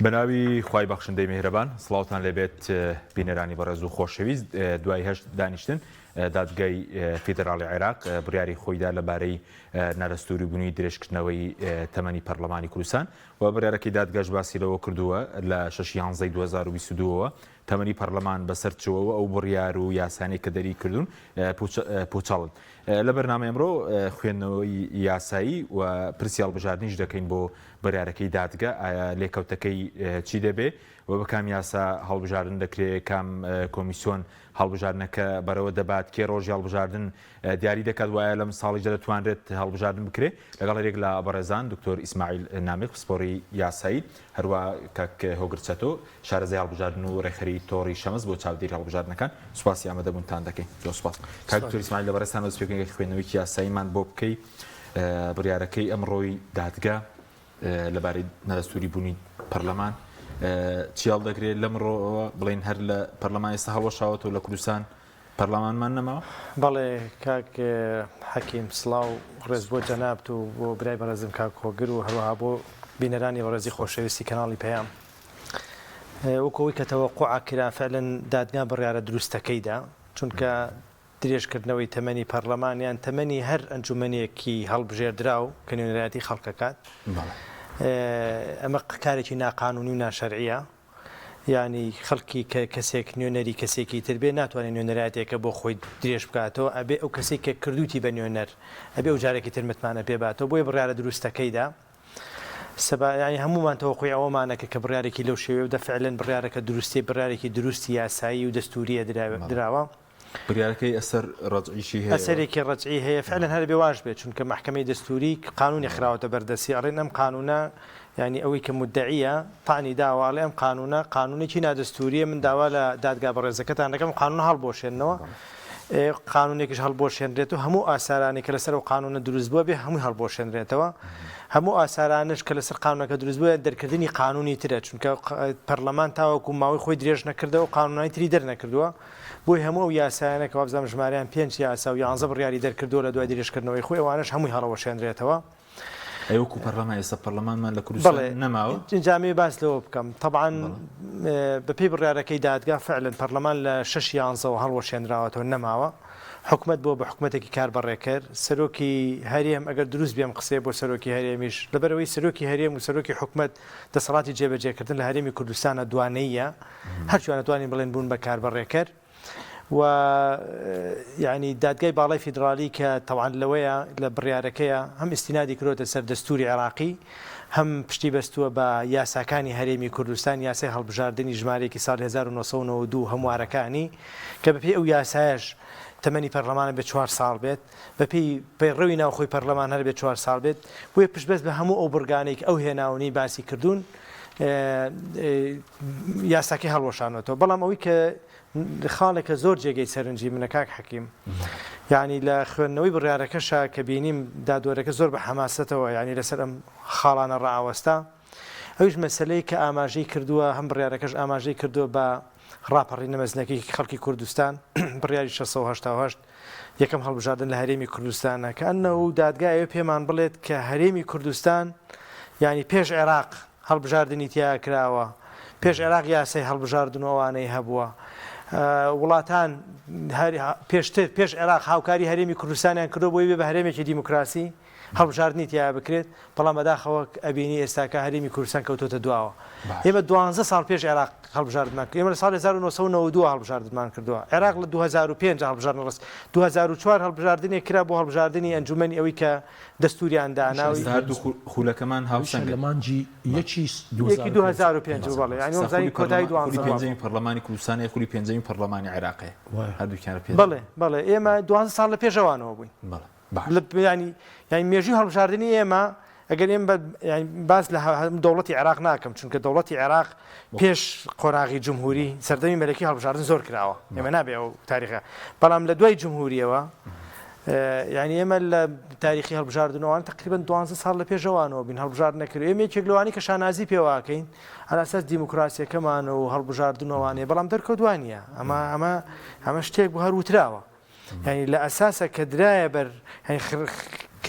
بەناوی خوای بەخشندەی میهرەبان سڵاوتان لێبێت بینەرانی بەڕێز و خۆشەویست دوای هەشت دانیشتن دادگای فیدراڵی عێراق بڕیاری خۆیدا لەبارەی نادەستوری بوونی درێژکردنەوەی تەمەنی پەرلەمانی کوردستان و بڕیارەکەی دادگاش باسی لەوە کردووە لە 6 یانزەی 2022ەوە تەمەنی پەرلەمان بەسەر چووە و ئەو بڕیار و یاسانەی کە دەری کردوون پوچەڵن. لە بەرنامەی ئەمڕۆ خوێندنەوەی یاسایی و پرسی هەڵبژاردنیش دەکەین بۆ بڕیارەکەی دادگە، ئایا لێکەوتەکەی چی دەبێ و بە کام یاسا هەڵبژاردن دەکرێ، کام کۆمیسیۆن هەڵبژاردنەکە بەڕێوە دەبات، کێ ڕۆژی هەڵبژاردن دیاری دەکات و ئایا لەم ساڵیشدا دەتوانرێت هەڵبژاردن بکرێ؟ لەگەڵ هەریەک لە بەڕێزان دکتۆر ئیسماعیل نامیق پسپۆڕی یاسایی، هەروا کاک هۆگر چەتۆ شارەزای هەڵبژاردن و ڕێکخەری تۆڕی شەمس بۆ چاودێری هەڵبژاردنەکان سوپاسی ئامادەبوونتان دەکەین. زۆر سوپاس. کاک دکتۆر ئیسماعیل لە بەڕێزتانەوە دەست پێ بکەین گەر خوێندنەوەیەکی یاساییمان بۆ بکەی بڕیارەکەی ئەمڕۆی دادگا لەبارەی نادەستووری بوونی پەرلەمان چی هەڵدەگرێت لەمڕۆوە بڵێین هەر لە پەرلەمان ئێستا هەڵوەشاوەتەوە لە کوردستان پەرلەمانمان نەماوە؟ بەڵێ کاک حەکیم سڵاو ڕێز بۆ جەنابت و بۆ برای بەڕێزم کاک هۆگر و هەروەها بۆ بینەرانی بەڕێزی خۆشەویستی کەناڵی پەیام. وەکو ئەوەی کە تەوەقوع کرا فعلەن دادگا بڕیارە دروستەکەی دا چونکە درێژکردنەوەی تەمەنی پەرلەمان یان تەمەنی هەر ئەنجومەنێکی هەڵبژێردراو کە نوێنەرایەتی خەڵک ئەکات ئەمە کارێکی ناقانونی و ناشەرعیە یانی خەڵکی کە کەسێک نوێنەری کەسێکی تر بێ ناتوانێت نوێنەرایەتێکە بۆ خۆی درێژ بکاتەوە ئەبێ ئەو کەسێک کە کردوتی بە نوێنەر ئەبێ ئەو جارێکی تر متمانە پێ باتەوە بۆیە بڕیارە دروستەکەیدا سەبا یانی هەموومان تەوەقوعی ئەوەمانە کە کە بڕیارێکی لەو شێوەیە بدە فعلەن بڕیارەکە دروستی بڕیارێکی دروستی یاسایی و دەستووریە دراوە. بڕیارەکەی ئەسەر ڕەجعیشی هەیە؟ ئەسەرێکی ڕەجعی هەیە فعلەن هەر ئەبێ واش بێت چونکە مەحکەمەی دەستووری قانوونی خراوەتە بەردەستی ئەڵێن ئەم قانوونە یانی ئەوەی کە مودەعیە تەعنی داوە ئەڵێ ئەم قانوونە قانوونێکی نادەستووریە من داوا لە دادگا بەڕێزەکەتان دەکەم ئەم قانوونە هەڵبوەشێننەوە قانونێکیش هەڵبوەشێنرێت و هەموو ئاسارانەی کە لەسەر ئەو قانونە دروست بووە بێ هەمووی هەڵبوەشێنرێتەوە. هەموو ئاسارانەش کە لەسەر قانونەکە دروست بووە دەرکردنی قانونی ترە چونکە پەرلەمان تاوەکو ماوەی خۆی درێژ نەکردەوە قانونانی تری دەرنەکردووە بۆی هەموو ئەو یاسایانە کە وابزانم ژمارەیان پێنج یاسا و یانزە بڕیاری دەرکردووە لە دوای درێژکردنەوەی خۆی ئەوانەش هەمووی هەڵەوەشێنرێتەوە. ئەی وەکو پەرلەمان ئێستا پەرلەمانمان لە کوردستان بەڵێ نەماوە؟ ئینجا ئەمەوێ باس لەوە بکەم تەبعەن بەپێی بڕیارەکەی دادگا فعلەن پەرلەمان لە شەش یانزەوە هەڵوەشێنراوەتەوە نەماوە حکومەت بووە بە حکومەتێکی کاربەڕێکەر سەرۆکی هەرێم ئەگەر دروست بێ ئەم قسەیە بۆ سەرۆکی هەرێمیش لەبەرئەوەی سەرۆکی هەرێم و سەرۆکی حکومەت دەسەڵاتی جێبەجێکردن لە هەرێمی کوردستانە دوانەییە هەرچوان ئەتوانین بڵێن بوون بە کاربەڕێکەر و یانی دادگای باڵای فیدرالی کە تەوان لەوەیە لە بڕیارەکەیە هەم ئیستینادی کرۆتە سەر دەستوری عێراقی هەم پشتی بەستووە بە یاساکانی هەرێمی کوردستان یاسای هەڵبژاردنی ژمارەیەکی ساڵی 1992 هەموارەکانی کە بەپێی ئەو یاسایەش تەمەنی پەرلەمانە بێ چوار ساڵ بێت بەپێی پەیڕەوی ناوخۆی پەرلەمان هەر بێ چوار ساڵ بێت بۆیە پشتبەست بە هەموو ئەو بڕگانەی کە ئەو هێناونی باسی کردوون یاساکەی هەڵوەشانەوەتەوە بەڵام ئەوەی کە خاڵێکە زۆر جێگەی سەرنجی منە کاک حەکیم یعنی لە خوێندنەوەی بڕیارەکەشا کە بینیم دادوەرەکە زۆر بە حەماسەتەوە یعنی لەسەر ئەم خاڵانە ڕائەوەستا ئەویش مەسەلەی کە ئاماژەی کردووە هەم بڕیارەکەش ئاماژەی کردووە بە ڕاپەڕینە مەزنەکەی خەڵکی کوردستان بڕیاری 688 یەکەم هەڵبژاردن لە هەرێمی کوردستانە کە ئەنە و دادگا ئەوێ پێمان بڵێت کە هەرێمی کوردستان یعنی پێش عێراق هەڵبژاردنی تیا کراوە پێش عێراق یاسای هەڵبژاردن و ئەوانەی هەبووە وڵاتان پێشتر پێش عێراق هاوکاری هەرێمی کوردستانیان کردو بۆی بێ بە هەرێمێکی دیموکراسی هەڵبژاردنی تیا بکرێت، بەڵام بەداخەوە ئەبینی ئێستاکە هەرێمی کوردستان کەوتۆتە دواوە. ئێمە دوانزە ساڵ پێش عێراق هەڵبژاردنمان کرد، ئێمە لە ساڵی 1992 هەڵبژاردنمان کردووە، عێراق لە 2005 هەڵبژاردن ڕست، 2004 هەڵبژاردنێک کرا بۆ هەڵبژاردنی ئەنجومەنی ئەوەی کە دەستوریان دانا و ئێستا هەردوو خولەکەمان هاوسەنگن. لە مانگی یەکی یەکی 2005 بوو، بەڵێ، یانی وەمزانی کۆتایی دوانزە خولی پێنجەمی پەرلەمانی کوردستانە خولی پێنجەمی پەرلەمانی عێراقێ، هەردووکیان پێنج. بەڵێ، بەڵێ، ئێمە دوانزە ساڵ لە پێش ئەوانەوە بووین. بەڵێ. ینی یانی مێژووی هەڵبژاردنی ئێمە ئەگەر ئێمە باس لە دەوڵەتی عێراق ناکەم چونکە دەوڵەتی عێراق پێش قۆناغی جمهوری سەردەمی مەلەکی هەڵبژاردن زۆر کراوە ئێمە نابێ ئەو تاریخە بەڵام لە دوای جمهوریەوە یعنی ئێمە لە تاریخی هەڵبژاردنەوەوان تقریبا دوانزە ساڵ لە پێشەوانەوە بین هەڵبژارد نەکرد ئێمە یەکێک لەوانی کە شانازی پێواکەین ئەلاساس دیموکراسیەکەمان و هەڵبژاردنەوانەیە بەڵام دەرکەوتوانە ئەمە ئەمە ئەمە شتێک بۆ هەر وتراوە یانی لە ئەساسە کە درایە بەر یانی.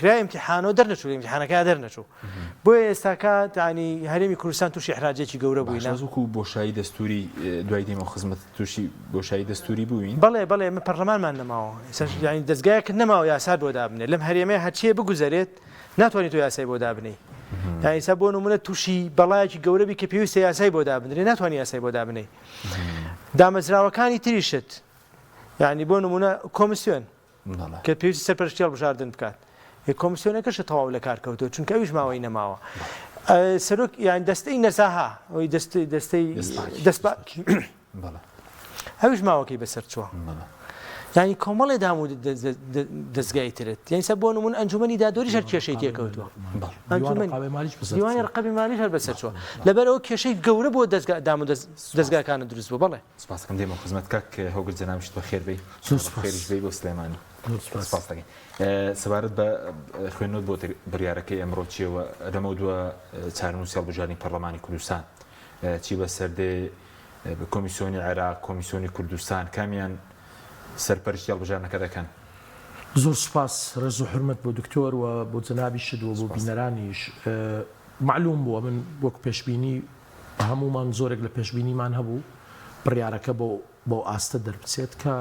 کرا ئیمتیحانەوە دەرنەچوو لە ئیمتیحانەکە دەرنەچوو بۆیە ئێستاکە یانی هەرێمی کوردستان تووشی ئیحراجێکی گەورە بووینە. باشە وەکو بۆشایی دەستوری دوای دێمەوە خزمەت تووشی بۆشایی دەستوری بووین؟ بەڵێ بەڵێ ئێمە پەرلەمانمان نەماوە ئێستا یانی دەزگایەکت نەماوە یاسات بۆ دابنێ لەم هەرێمەیە هەرچیە بگوزەرێت ناتوانانی تۆ یاسای بۆ دابنێی یانی ئێستا بۆ نمونە تووشی بەڵایەکی گەورە بی کە پێویستە یاسای بۆ دابنرێ ناتوانانی یاسای بۆ دابنێی دامەزراوەکانی تریشت یانی بۆ نمونە کۆمسیۆن کە پێویستی سەرپەرشتی هەڵبژاردن بکات کۆمسیۆنەکەشە تەواو لە کار کەوتووە چونکە ئەویش ماوەی نەماوە سەرۆک یان دەستەی نەزاها ئەوی دەستەی دەستەی دەستپاکی ئەویش ماوەکەی بەسەر چووە یانی کۆمەڵێ دام و دەستگای ترت یانی سە بۆ نمون ئەنجومەنی دادوەریش هەر کێشەی تێکەوتووە دیوانی ڕقەبی مالیش هەر بەسەر چووە لەبەر ئەو کێشەی گەورە بۆ دەستگا دام و دەستگاکانە دروست بوو بەڵێ سپاسەکەم دێمەوە خزمەت کاک هۆگر جەنابیشت بەخێر بێی زۆر سپاس. بەخێریش بێی بۆ سلێمانی زۆر سپاس. سپاس دەکەین سەبارەت بە خوێندنەوەت بۆ بڕیارەکەی ئەمڕۆ چییە و لەمەودوا چارەنووسی هەڵبژاردنی پەرلەمانی کوردستان چی بەسەر دێ کۆمیسیۆنی عێراق کۆمیسیۆنی کوردستان کامیان سەرپەرشتی هەڵبژاردنەکە دەکەن؟ زۆر سپاس ڕێز و حورمەت بۆ دکتۆر و بۆ جەنابیشت و بۆ بینەرانیش مەعلوم بووە من وەک پێشبینی هەموومان زۆرێک لە پێشبینیمان هەبوو بڕیارەکە بۆ بەو ئاستە دەربچێت کە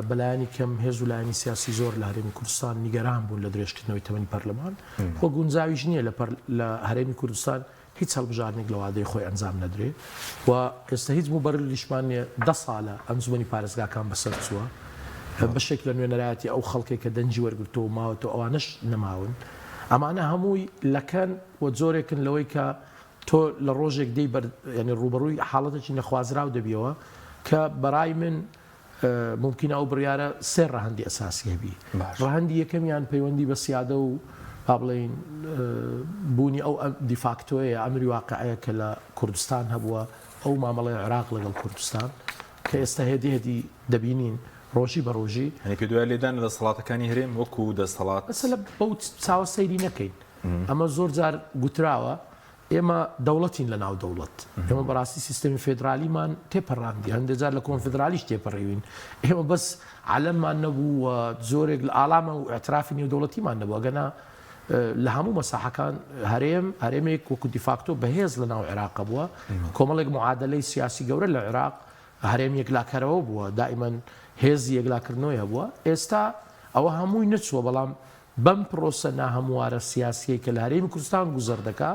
بەلایەنی کەم هێز و لایەنی سیاسی زۆر لە هەرێمی کوردستان نیگەران بوون لە درێژکردنەوەی تەمەنی پەرلەمان و گونجاویش نییە لە لە هەرێمی کوردستان هیچ هەڵبژاردنێک لە وادەی خۆی ئەنجام نەدرێ و ئێستا هیچ موبەرریشمان نییە دە ساڵە ئەنجومەنی پارێزگاکان بەسەر چووە بەشێک لە نوێنەرایەتی ئەو خەڵکێک کە دەنگی وەرگرتووە و ماوەتەوە ئەوانەش نەماون ئەمانە هەمووی لەکەن و جۆرێکن لەوەی کە تۆ لە ڕۆژێک دێی بەر یانی ڕووبەڕووی حاڵەتێکی نەخوازراو دەبیەوە کە بەڕای من مومکینە ئەو بڕیارە سێ ڕەهەندی ئەساسی هەبی. ڕەهەندی یەکەمیان پەیوەندی بە سیادە و با بڵێین بوونی ئەو دیفاکتۆیە ئەمری واقعەیە کە لە کوردستان هەبووە ئەو مامەڵەی عێراق لەگەڵ کوردستان کە ئێستا هێدی هێدی دەبینین ڕۆژی بە ڕۆژی. یانی پێت وایە لێدان لە دەسەڵاتەکانی هەرێم وەکوو دەسەڵات. مەسەلە بەو چاوە سەیری نەکەین. ئەمە زۆر جار گوتراوە، ئێمە دەوڵەتین لە ناو دەوڵەت. ئێمە بەڕاستی سیستەمی فێدرالیمان تێپەڕاندی، هەندێک جار لە کۆنفدرالیش تێپەڕیوین. ئێمە بەس عەلەممان نەبوو و جۆرێک لە ئاڵامان و ئیعترافی نێودەوڵەتیمان نەبوو، ئەگەنا لە هەموو مەساحەکان هەرێم، هەرێمێک وەکو دیفاکتۆ بەهێز لە ناو عێراق بووە، کۆمەڵێک معادەلەی سیاسی گەورە لە عێراق هەرێم یەکلاکەرەوە بووە، دائیمەن هێزی یەکلاکردنەوەی هەبووە، ئێستا ئەوە هەمووی نەچووە، بەڵام بەم پرۆسە ناهەموارە سیاسیەی کە لە هەرێمی کوردستان گوزەر دەکا،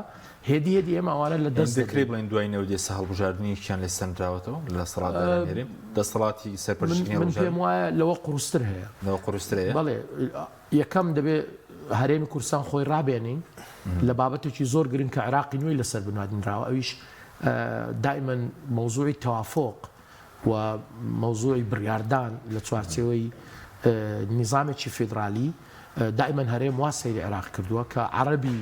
هێدی هێدی ئێمە ئەوانە لە دەست دەدەین. دەکرێ بڵێین دوای 93 هەڵبژاردنێکیان لێ سەندراوەتەوە لە دەسەڵاتدارانی هەرێم؟ دەسەڵاتی سەرپەرشتیکردنی من هەڵبژاردن؟ پێم وایە لەوە قورستر هەیە. لەوە قورستر هەیە؟ بەڵێ. یەکەم دەبێ هەرێمی کوردستان خۆی ڕابێنین لە بابەتێکی زۆر گرنگ کە عێراقی نوێی لەسەر بنیاد نراوە ئەویش دائیمەن مەوزوعی تەوافوق و مەوزوعی بڕیاردان لە چوارچێوەی نیزامێکی فیدرالی، دائیمەن هەرێم وا سەیری عێراق کردووە کە عەرەبی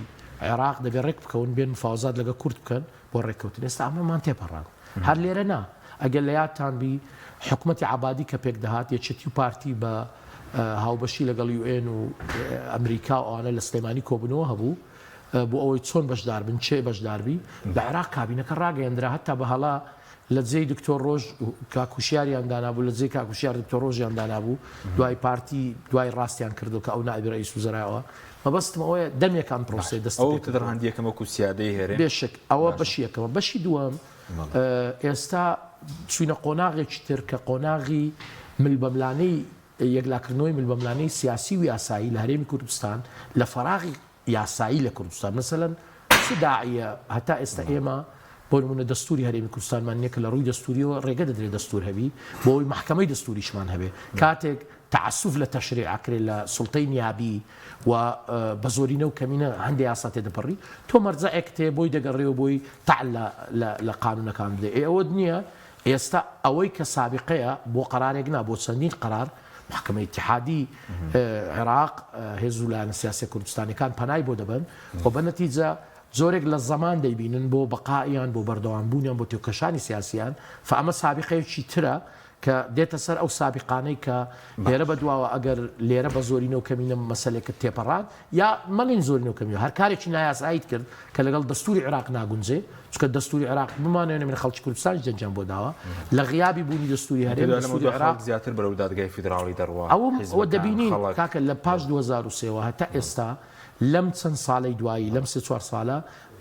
عێراق دەبێ ڕێک بکەون بێن مفاوەزات لەگە کورد بکەن بۆ ڕێککەوتن، ئێستا ئەمەمان تێپەڕاند. هەر لێرە نا، ئەگەر لە یادتان بی حکومەتی عەبادی کە پێک دەهات یەکێتی و پارتی بە هاوبەشی لەگەڵ یوئێن و ئەمریکا و ئەوانە لە سلێمانی کۆبوونەوە هەبوو بۆ ئەوەی چۆن بەشدار بن، کێ بەشدار بی، لە عێراق کابینەکە ڕاگەیەندرا هەتا بە هەڵە لە جێی دکتۆر ڕۆژ کاک هوشیاریان دانابوو لە جێی کاک هوشیار دکتۆر ڕۆژیان دانابوو دوای پارتی دوای ڕاستیان کردو کە ئەو نائبی ڕئیس وزرایەوە مەبەستم ئەوەیە دەمێک ئەم پرۆسەیە دەستی ئەو پێکردووە. تدڕهەندی یەکەم وەکو سیادەی هەرێم بێشک ئەوە باشە. بەشی یەکەمە بەشی دووەم بەڵێ. ئێستا چوینە قۆناغێکی تر کە قۆناغی ملبەملانەی یەکلاکردنەوەی ملبەملانەی سیاسی و یاسایی لە هەرێمی کوردستان لە فەراغی یاسایی لە کوردستان مەسەلەن چ داعیە هەتا ئێستا ئێمە بۆ نمونە دەستوری هەرێمی کوردستانمان نیە کە لە ڕووی دەستوریەوە ڕێگە دەدرێت دەستور هەبی بۆ ئەوەی مەحکەمەی دەستوریشمان هەبێ کاتێک تەعەسوف لە تەشریع ئەکرێ لە سوڵتەی نیابی و بە زۆرینە و کەمینە هەندێ یاسا تێدەپەڕی تۆ مەرجەعێکت هەیە بۆی دەگەڕێ و بۆی تەعن لە لە لە قانونەکان بدەی ئێ ئەوەت نییە ئێستا ئەوەی کە سابیقەیە بۆ قەرارێک نا بۆ چەندین قەرار محکمە ئیتیحادی عێراق هێز و لایەنە سیاسیە کوردستانیەکان پەنای بۆ دەبەن و بە نەتیجە جۆرێک لە زەمان دەیبینن بۆ بەقائیان بۆ بەردەوام بوونیان بۆ تێکۆشانی سیاسیان فە ئەمە سابیقەیەکی ترە. کە دێتە سەر ئەو سابیقانەی کە لێرە بە دواوە ئەگەر لێرە بە زۆرینە و کەمینە مەسەلێکت تێپەڕاند یا مەڵێن زۆرینە و کەمینە هەر کارێکی نایاساییت کرد کە لەگەڵ دەستوری عێراق ناگونجێ چونکە دەستوری عێراق بمانەوێ نەمێن خەڵکی کوردستانیش دەنگیان بۆ داوە لە غیابی بوونی دەستوری هەرێم دەستوری عێراق زیاتر بەرەو دادگای فیدراڵی دەڕوا ئەوم ئەوە دەبینین کاکە لە پاش 2003 وە هەتا ئێستا لەم چەند ساڵەی دوایی لەم سێ چوار ساڵە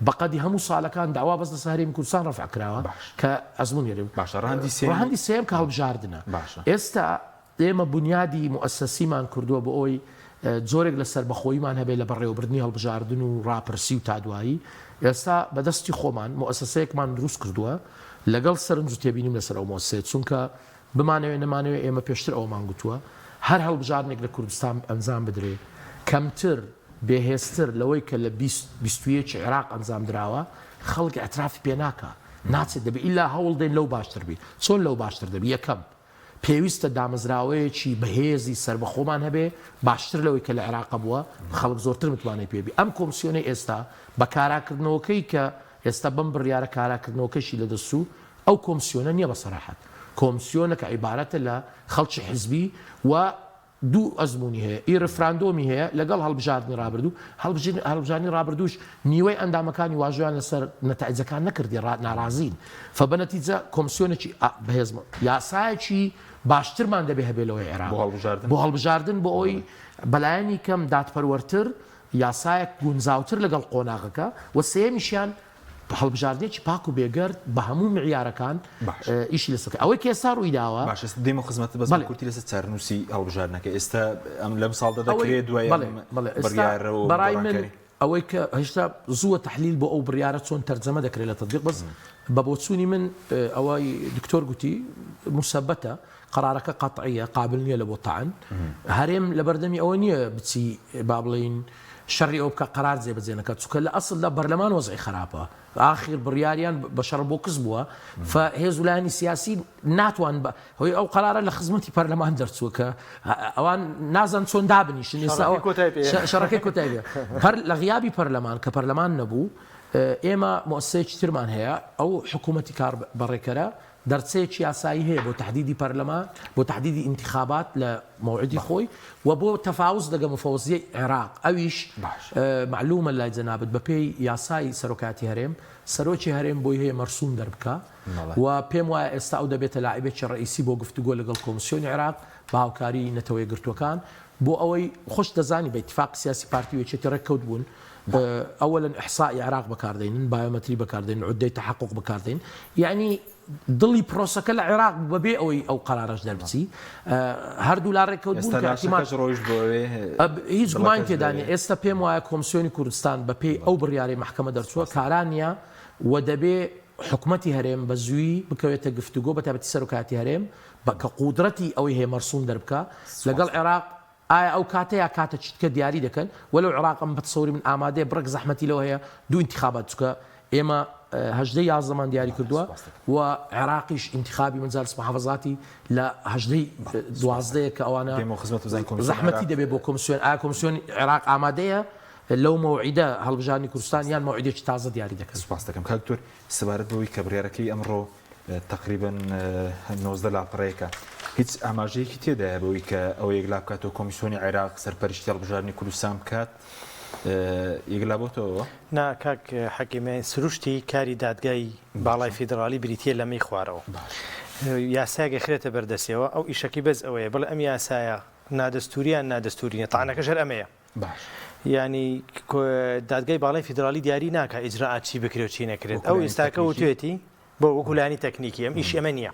بەقەدی هەموو ساڵەکان داوا بەس لەسەر هەرێمی کوردستان ڕەفع کراوە کە ئەزموونی هەرێم باشە ڕەهەندی سێیەم ڕەهەندی سێیەم کە هەڵبژاردنە باشە ئێستا ئێمە بونیادی موئەسەسیمان کردووە بۆ ئەوەی جۆرێک لە سەربەخۆییمان هەبێت لە بەڕێوەبردنی هەڵبژاردن و ڕاپرسی و تا دوایی ئێستا بە دەستی خۆمان موئەسەسەیەکمان دروست کردووە لەگەڵ سەرنج و تێبینیم لەسەر ئەو موئەسەسەیە چونکە بمانەوێ نەمانەوێ ئێمە پێشتر ئەوەمان گوتووە، هەر هەڵبژاردنێک لە کوردستان ئەنجام بدرێ کەمتر، بێهێزتر لەوەی کە لە 20، 21 ی عێراق ئەنجام دراوە، خەڵک ئیعترافی پێ ناکا، ناچێت، دەبێ ئیلا هەوڵ دەین لەو باشتر بین. چۆن لەو باشتر دەبی؟ یەکەم، پێویستە دامەزراوەیەکی بەهێزی سەربەخۆمان هەبێ، باشتر لەوەی کە لە عێراق بووە، خەڵک زۆرتر متمانەی پێ بی. ئەم کۆمسیۆنەی ئێستا بە کاراکردنەوەکەی کە ئێستا بەم بڕیارە کاراکردنەوەکەشی لەدەست چوو، ئەو کۆمسیۆنە نیە بە سەراحەت کۆمسیۆنەکە عیبارەتە لە خەڵکی حزبی و دوو ئەزموونی هەیە ئی رفراندۆمی هەیە لەگەڵ هەڵبژاردنی رابردوو هەڵبژاردنی رابردووش نیوەی ئەندامەکانی واژۆیان لەسەر نەتائیجەکان نەکردی ناڕازین فە بە نەتیجە کۆمسیۆنێکی بەهێز یاسایەکی باشترمان دەبێ هەبێ لەوەی عێراق بۆ هەڵبژاردن بۆ ئەوەی بەلایەنی کەم دادپەروەرتر یاسایەک گونجاوتر لەگەڵ قۆناغەکە و سێیەمیشیان هەڵبژاردنێکی پاک و بێگەرد بە هەموو معیارەکان ئیشی لەسەر بکەن. ئەوەی کە ئێستا ڕوویداوە. باشە دێمە خزمەتت بەس بە کورتی لەسەر چارەنووسی هەڵبژاردنەکە ئێستا ئەم لەم ساڵدا دەکرێت دوای ئەم بڕیارە و بەڕای من ئەوەی کە هێشتا زووە تەحلیل بۆ ئەو بڕیارە چۆن تەرجەمە دەکرێت لە تەتبیق بەس بە بۆچوونی من ئەوەی دکتۆر گوتی موسەبەتە قەرارەکە قەتعیە قابل نییە لە بۆ تەعن هەرێم لەبەردەمی ئەوە نییە بچی با بڵێین شەڕی ئەوە بکا قەرار جێبەجێ نەکات چونکە لە ئەسڵدا بەرلەمان وەزعی خراپە ئاخیر بڕیاریان بە شەڕ بۆ کز بووە ف هێز و لایەنی سیاسی ناتوان بە هۆی ئەو قەرارە لە خزمەتی پەرلەمان دەرچووە کە ئەوان نازان چۆن دابنیشن ئێستا شەڕەکەی کۆتای پێ شەڕەکەی کۆتای پێ پەر لە غیابی پەرلەمان کە پەرلەمان نەبوو ئێمە موسسەیەکی ترمان هەیە ئەو حکوومەتی کار بەڕێکەرە دەرچەیەکی یاسایی هەیە بۆ تەحدیدی پەرلەمان، بۆ تەحدیدی ئینتیخابات لە مەوعیدی خۆی و بۆ تەفاوز لەگە مفەوەزیەی عێراق ئەویش مەعلومە لای جەنابت بە پێی یاسای سەرۆکایەتی هەرێم سەرۆکی هەرێم بۆی هەیە مەرسوم دەربکا و پێم وایە ئێستا ئەو دەبێتە لاعیبێکی ڕەئیسی بۆ گفتوگۆ لەگەڵ کۆمسیۆنی عێراق بە هاوکاری نەتەوە یەکگرتووەکان بۆ ئەوەی خۆشت دەزانی بە ئیتیفاقی سیاسی پارتی و یەکێتی ڕێککەوت بوون ئەوەلەن ئیحسائی عێراق بەکاردەینن، بایۆمەتری بەکاردێنن، عودەی تەحەقوق بەکاردێن، یەعنی دڵی پرۆسەکە لە عێراق بوو بەبێ ئەوەی ئەو قەرارەش دەربچی هەردوولا ڕێککەوت بوون کە ئیحتیمال ڕۆیشت بۆ ئەوێ هیچ گومانی تێدا نییە. ئێستا پێم وایە کۆمسیۆنی کوردستان بەپێی ئەو بڕیارەی مەحکەمە دەرچووە کارا نییە و دەبێ حکومەتی هەرێم بە زوویی بکەوێتە گفتوگۆ بەتایبەتی سەرۆکایەتی هەرێم بە کە قودرەتی ئەوەی هەیە مەرسوم دەربکا لەگەڵ عێراق ئایا ئەو کاتە یا کاتەکی دیکە دیاری دەکەن؟ وەلەو عێراق ئەم بە تەسەوری من ئامادەیە بڕێک زەحمەتی لەوە هەیە دوو ئینتیخابات چونکە ئێمە هەژدەی یازدەمان دیاری کردووە و عێراقیش ئینتیخابی مەجالس محافەزاتی لە هەژدەی دوازدەیە کە ئەوانە زەحمەتی دەبێت بۆ کۆمسیۆن ئایا کۆمسیۆنی عێراق ئامادەیە لەو مەوعیدە هەڵبژاردنی کوردستان یان مەوعیدێکی تازە دیاری دەکەن؟ سوپاست دەکەم کاک دکتۆر سەبارەت بەوەی کە بڕیارەکەی ئەمڕۆ تەقریبەن 19 لاپەڕەیەکە هیچ ئاماژەیەکی تێدایە بەوەی کە ئەوە یەکلا بکاتەوە کۆمیسیۆنی عێراق سەرپەرشتی هەڵبژاردنی کوردستان بکات یەکلا بۆتەوە؟ نا کاک حەکیم سروشتی کاری دادگای باڵای فیدڕاڵی بریتییە لەمەی خوارەوە یاسایەک ئەخرێتە بەردەستیەوە ئەو ئیشەکەی بەس ئەوەیە بڵێ ئەم یاسایە نادەستووریە یان نادەستووری نیە تەعنەکەش هەر ئەمەیە باش. یانی دادگای باڵای فیدراڵی دیاری ناکا ئیجرائات چی بکرێ و چی نەکرێت وەکو ئەو لایەنی ئێستاکە تەکنیکی؟ وتوێتی بۆ وەکو لایەنی تەکنیکی ئەم ئیشی ئەمە نییە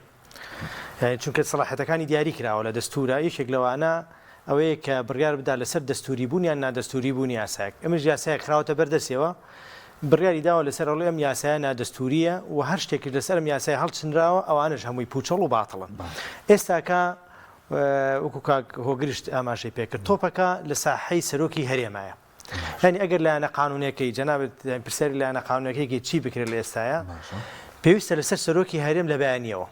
یانی چونکە سەڵاحیەتەکانی دیاری کراوە لە دەستورا یەکێک لەوانە ئەوەیە کە بڕیار بدا لەسەر دەستوری بوون یان نادەستوری بوونی یاسایەک ئەمش یاسایەک خراوەتە بەردەستیەوە بڕیاری داوە لەسەر ئەڵێ ئەم یاسایە نادەستوریە و هەر شتێکیش لەسەر ئەم یاسای هەڵچنراوە ئەوانەش هەمووی پوچەڵ و باتڵن ئێستاکە وەکو کاک هۆگریش ئاماژەی پێکرد تۆپەکە لە ساحەی سەرۆکی هەرێمایە یانی ئەگەر لایەنە قانونەکەی جەنابت پرسیاری لایەنە قانونەکەی چی بکرێت لە ئێستاە پێویستە لەسەر سەرۆکی هەرێم لە بەیانیەوە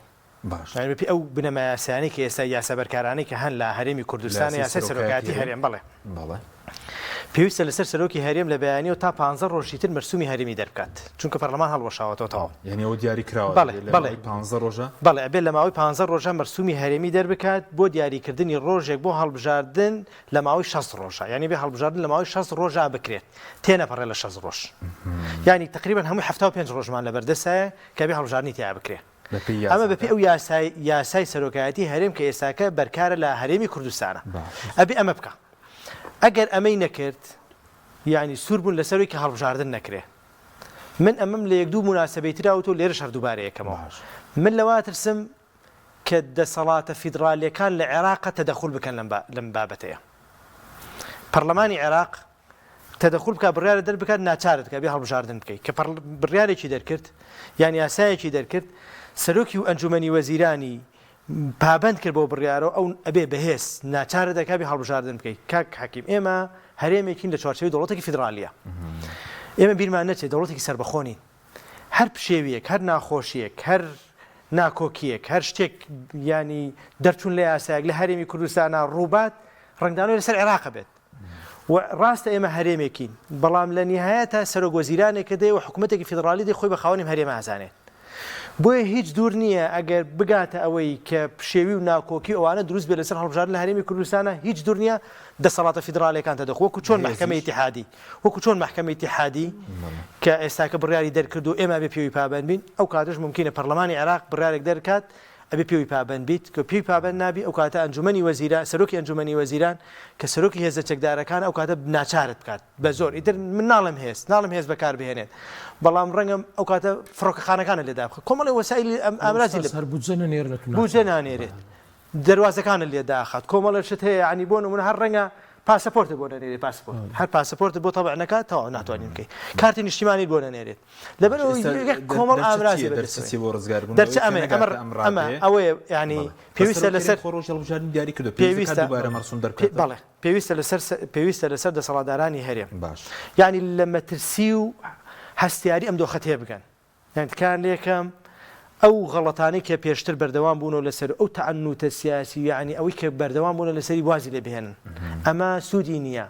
یانی بەپێی ئەو بنەما یاسایانەی کە ئێستا یاسا بەرکارانەی کە هەن لە هەرێمی کوردستان یاسای سەرۆکایەتی هەرێم بەڵێ. پێویستە لەسەر سەرۆکی هەرێم لە بەیانیەوە تا پانزە ڕۆژی تر مەرسومی هەرێمی دەربکات چونکە پەرلەمان هەڵوەشاوەتەوە تەواو. یانی ئەوە دیاری کراوە بەڵێ دەبێت لە بەڵێ ماوەی پانزە ڕۆژە؟ بەڵێ ئەبێت لە ماوەی پانزە ڕۆژە مەرسومی هەرێمی دەربکات بۆ دیاریکردنی ڕۆژێک بۆ هەڵبژاردن لە ماوەی 60 ڕۆژە یانی بێ هەڵبژاردن لە ماوەی 60 ڕۆژا بکرێت تێنەپەڕێ لە 60 ڕۆژ یانی تقریبا هەمووی 75 ڕۆژمان لەبەردەسایە کە بێ هەڵبژاردنی تیا بکرێ. بەپێی ئەمە بەپێی یاساکە؟ ئەو یاسای یاسای سەرۆکایەتی هەرێم کە ئێستاکە بەرکارە لە هەرێمی کوردستانە باشە. ئەبێ ئەمە بکا ئەگەر ئەمەی نەکرد یانی سوور بوون لەسەر ئەوەی کە هەڵبژاردن نەکرێ من ئەمەم لە یەک دوو موناسەبەی ترا وتوە لێرەش هەر دووبارە یەکەمەوە باشە. من لەوە ئەترسم کە دەسەڵاتە فیدڕالیەکان لە عێراقە تەدەخول بکەن لەم لەم بابەتەیە پەڕلەمانی عێراق تەدەخول بکات بڕیارە دەربکات ناچارت بکات بێ هەڵبژاردن بکەیت کە بڕیارێکی دەرکرد یان یاسایەکی دەرکرد سەرۆکی و ئەنجومەنی وەزیرانی پابند کرد بۆ بڕیارەوە ئەو ئەبێ بەهێز ناچارە دەکات بێ هەڵبژاردن بکەیت کاک حەکیم ئێمە هەرێمێکین لە چوارچێوەی دەوڵەتێکی فیدرالیە ئێمە بیرمان نەچێت دەوڵەتێکی سەربەخۆ نین هەر پشێویەک هەر ناخۆشیەک هەر ناکۆکیەک هەر شتێک ینی دەرچوون لە یاسایەک لە هەرێمی کوردستانە ڕووبات ڕەنگدانەوەی لەسەر عێراق بێت و ڕاستە ئێمە هەرێمێکین، بەڵام لە نیهایەتا سەرۆک وەزیرانێکە دێ و حکومەتێکی فیدڕاڵی دێ خۆی بە خاوەنی ئەم هەرێمە ئەزانێت. بۆیە هیچ دوور نییە ئەگەر بگاتە ئەوەی کە پشێوی و ناکۆکی و ئەوانە دروست بێت لەسەر هەڵبژاردن لە هەرێمی کوردستانا هیچ دوور نییە دەسەڵاتە فیدڕاڵیەکان تەدەخول وەکو چۆن مەحکەمەی بەهێزیش. ئیتیحادی وەکو چۆن مەحکەمەی ئیتیحادی کە ئێستاکە بڕیاری دەرکرد و ئێمە ئەبێ پێوی پابەند بین ئەو کاتەش مومکینە پەڕلەمانی عێراق بڕیارێک دەرکات ئەبێ پێوی پابەند بیت، کە پێی پابەند نابی ئەو کاتە ئەنجومەنی وەزیران، سەرۆکی ئەنجومەنی وەزیران کە سەرۆکی هێزە چەکدارەکانە ئەو کاتە ناچارت بکات بە زۆر، ئیتر من ناڵێم هێز، ناڵێم هێز بەکار بهێنێت، بەڵام ڕەنگە ئەو کاتە فڕۆکەخانەکانت لێ دابخات، کۆمەڵێ وەسائیلی ئامرازی لێ ئوستاز هەر بودجە نەنێرنە تو بودجە ناچارت نانێرێت، دەروازەکانت لێ داخات، کۆمەڵێ شت هەیە یانی بۆ نموونە هەر ڕەنگە پاسەپۆرتت بۆ نەنێرێت، پاسپۆرت هەر پاسەپۆرتت بۆ تەبع نەکات تەواو ناتوانی بکەی، کارتی نیشتیمانیت بۆ نەنێرێت. لەبەر ئەوەی یەک کۆمەڵ ئامرازی بەدەستەوەیە. دەرچە ئەمەیە ئەمە ئەمە ئەوەیە یانی پێویستە لەسەر پێویستە بەڵێ پێویستە لەسەر پێویستە لەسەر دەسەڵاتدارانی هەرێم باش یانی لە مەترسی و هەستیاری ئەم دۆخە تێبگەن یان تکایان لێکەم ئەو غەڵەتانەی کە پێشتر بەردەوام بوونەوە لەسەر ئەو تەعنوتە سیاسی یعنی ئەوەی کە بەردەوام بوونە لەسەری وازی لێ بهێنن ئەمە سوودی نییە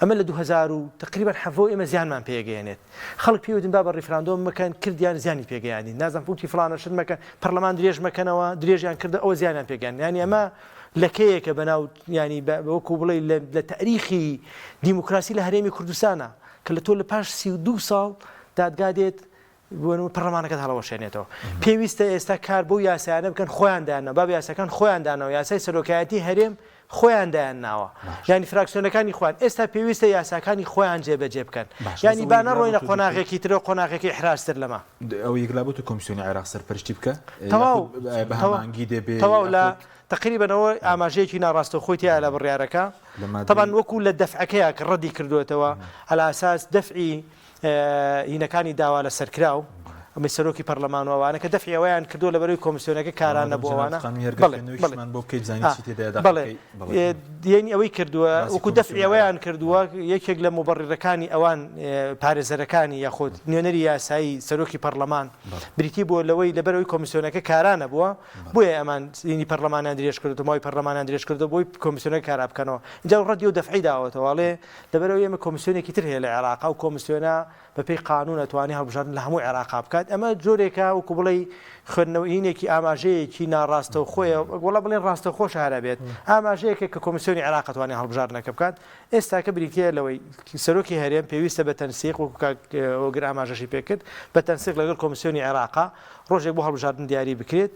ئەمە لە 2000 و تقریبا حەڤەوە ئێمە زیانمان پێگەیەنێت خەڵک پێی وتن بابە ڕیفراندۆم مەکەن کردیان زیانی پێگەیاندین نازانم پوتی فڵانە شت مەکەن پەرلەمان درێژ مەکەنەوە درێژیان کردە ئەوە زیانیان پێگەیاند یانی ئەمە لەکەیەکە بەناو ینی وەکو بڵێ لە تاریخی دیموکراسی لە هەرێمی کوردستانە کە لە تۆ لە پاش 32 ساڵ دادگا دێت پەرلەمانەکەت هەڵەوەشێنێتەوە پێویستە ئێستا کار بۆ یاسایانە بکەن خۆیان دانە باب یاساکان خۆیان دانەوە یاسای سەرۆکایەتی هەرێم خۆیان دایان ناوە یانی فراکسیۆنەکانی خۆیان ئێستا پێویستە یاساکانی خۆیان جێبەجێ بکەن یانی با نەڕۆینە قۆناغێکی ترەوە قۆناغێکی ئیحراجتر لەمە. ئەوە یەکلا بۆتە کۆمیسیۆنی عێراق سەرپەرشتی بکا تەواو یاخود بە هەماهەنگی دەبێ تەواو لە یاخود تەقریبەن ئەوە ئاماژەیەکی ناڕاستەوخۆی تیایە لە بڕیارەکە لە مادەی تەبعەن وەکو لە دەفعەکەیا کە ڕەدی کردووەتەوە عەلا ئەساس دەفعی هینەکانی داوا لەسەرکراو ئەمەی سەرۆکی پەرلەمان و ئەوانە کە دەفعی ئەوەیان کردووە لەبەرەوەی کۆمسیۆنەکە کارا نەبوو ئەوانە بەڵێ بەڵێ بەڵێ یعنی ئەوەی کردووە وەکو دەفعی ئەوەیان کردووە یەکێک لە موبەڕیرەکانی ئەوان پارێزەرەکانی یاخود نوێنەری یاسایی سەرۆکی پەرلەمان بریتی بووە لەوەی لەبەرەوەی کۆمسیۆنەکە کارا نەبووە بۆیە ئەمان ینی پەرلەمانیان درێژ کردو ماوەی پەرلەمانیان درێژ کردو بۆی کۆمسیۆنەکە کارا بکەنەوە اینجا ڕەدی و دەفعی داوەتەوە ئەڵێ لەبەرئەوەی ئێمە کۆمسیۆنێکی تر هەیە لە عێراق ئەو کۆمسیۆنە بەپێی قانون ئەتوانێ هەڵبژاردن لە هەموو عێراقا بکات ئەمە جۆرێکە وەکو بڵێی خوێندنەوەینێکی ئاماژەیەکی ناڕاستەوخۆیە وەڵا بڵێن ڕاستەوخۆش هەر ئەبێت ئاماژەیەکە کە کۆمسیۆنی عێراق ئەتوانێ هەڵبژاردنەکە بکات ئێستاکە بریتییە لەوەی سەرۆکی هەرێم پێویستە بە تەنسیق وەکو کاک هۆگر ئاماژەشی پێکرد بە تەنسیق لەگەڵ کۆمسیۆنی عێراقا ڕۆژێک بۆ هەڵبژاردن دیاری بکرێت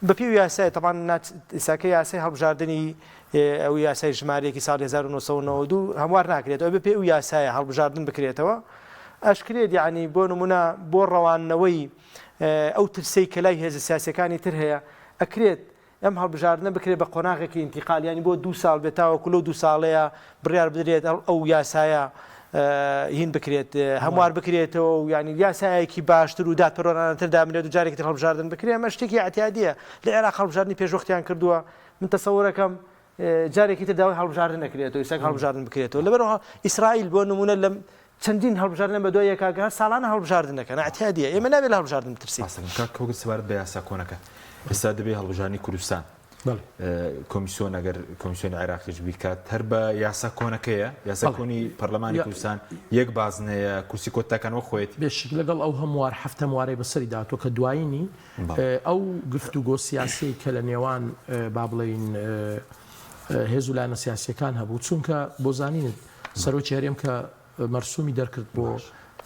بەپێی یاسای تەبعەن ئێستاکە یاسای هەڵبژاردنی ئەو یاسای ژمارە یەکی ساڵی 1992 هەموار ناکرێتەوە بەپێی ئەو یاسایە هەڵبژاردن بکرێتەوە ئەشکرێت یعنی بۆ نمونە بۆ ڕەواندنەوەی ئەو ترسەی کە لای هێزە سیاسەکانی تر هەیە ئەکرێت ئەم هەڵبژاردنە بکرێت بە قۆناغێکی ئینتیقال یعنی بۆ دوو ساڵ بێت تاوەکو لەو دوو ساڵەیە بڕیار بدرێت ئەو یاسایە هین بکرێت هەموار بکرێتەوە و یعنی یاسایەکی باشتر و دادپەروەرانەتر دابنرێت و جارێکی تر هەڵبژاردن بکرێت ئەمە شتێکی ئیعتیادییە لە عێراق هەڵبژاردنی پێشوەختیان کردووە من تەسەورەکەم جارێکی تر داوای هەڵبژاردن نەکرێتەوە ئێستا هەڵبژاردن بکرێتەوە لەبەرەوە ئیسرائیل بۆ نمونە لەم چەندین هەڵبژاردن بە دوای یەکاگە ساڵانە هەڵبژاردن دەکەن اعتیادیە ئێمە نابێت لە هەڵبژاردن بترسین. ڕاستەکەم کاک هۆگر سەبارەت بە یاسا کۆنەکە ئێستا دەبێ هەڵبژاردنی کوردستان. کۆمیسیۆن ئەگەر کۆمیسیۆنی عێراقیش بیکات هەر بە یاسا کۆنەکەیە، یاسا کۆنی پەرلەمانی کوردستان یەک بازنەیە، کورسی کۆتاکان وەک خۆیەتی. بێشک لەگەڵ ئەو هەموار هەفتەموارەی بەسەری داهاتووە کە دوایینی ئەو گفتوگۆ سیاسیەی کە لە نێوان با بڵێین هێز و لایەنە سیاسیەکان هەبوو چونکە بۆ زانینت سەرۆکی هەرێم کە مەرسومی دەرکرد بۆ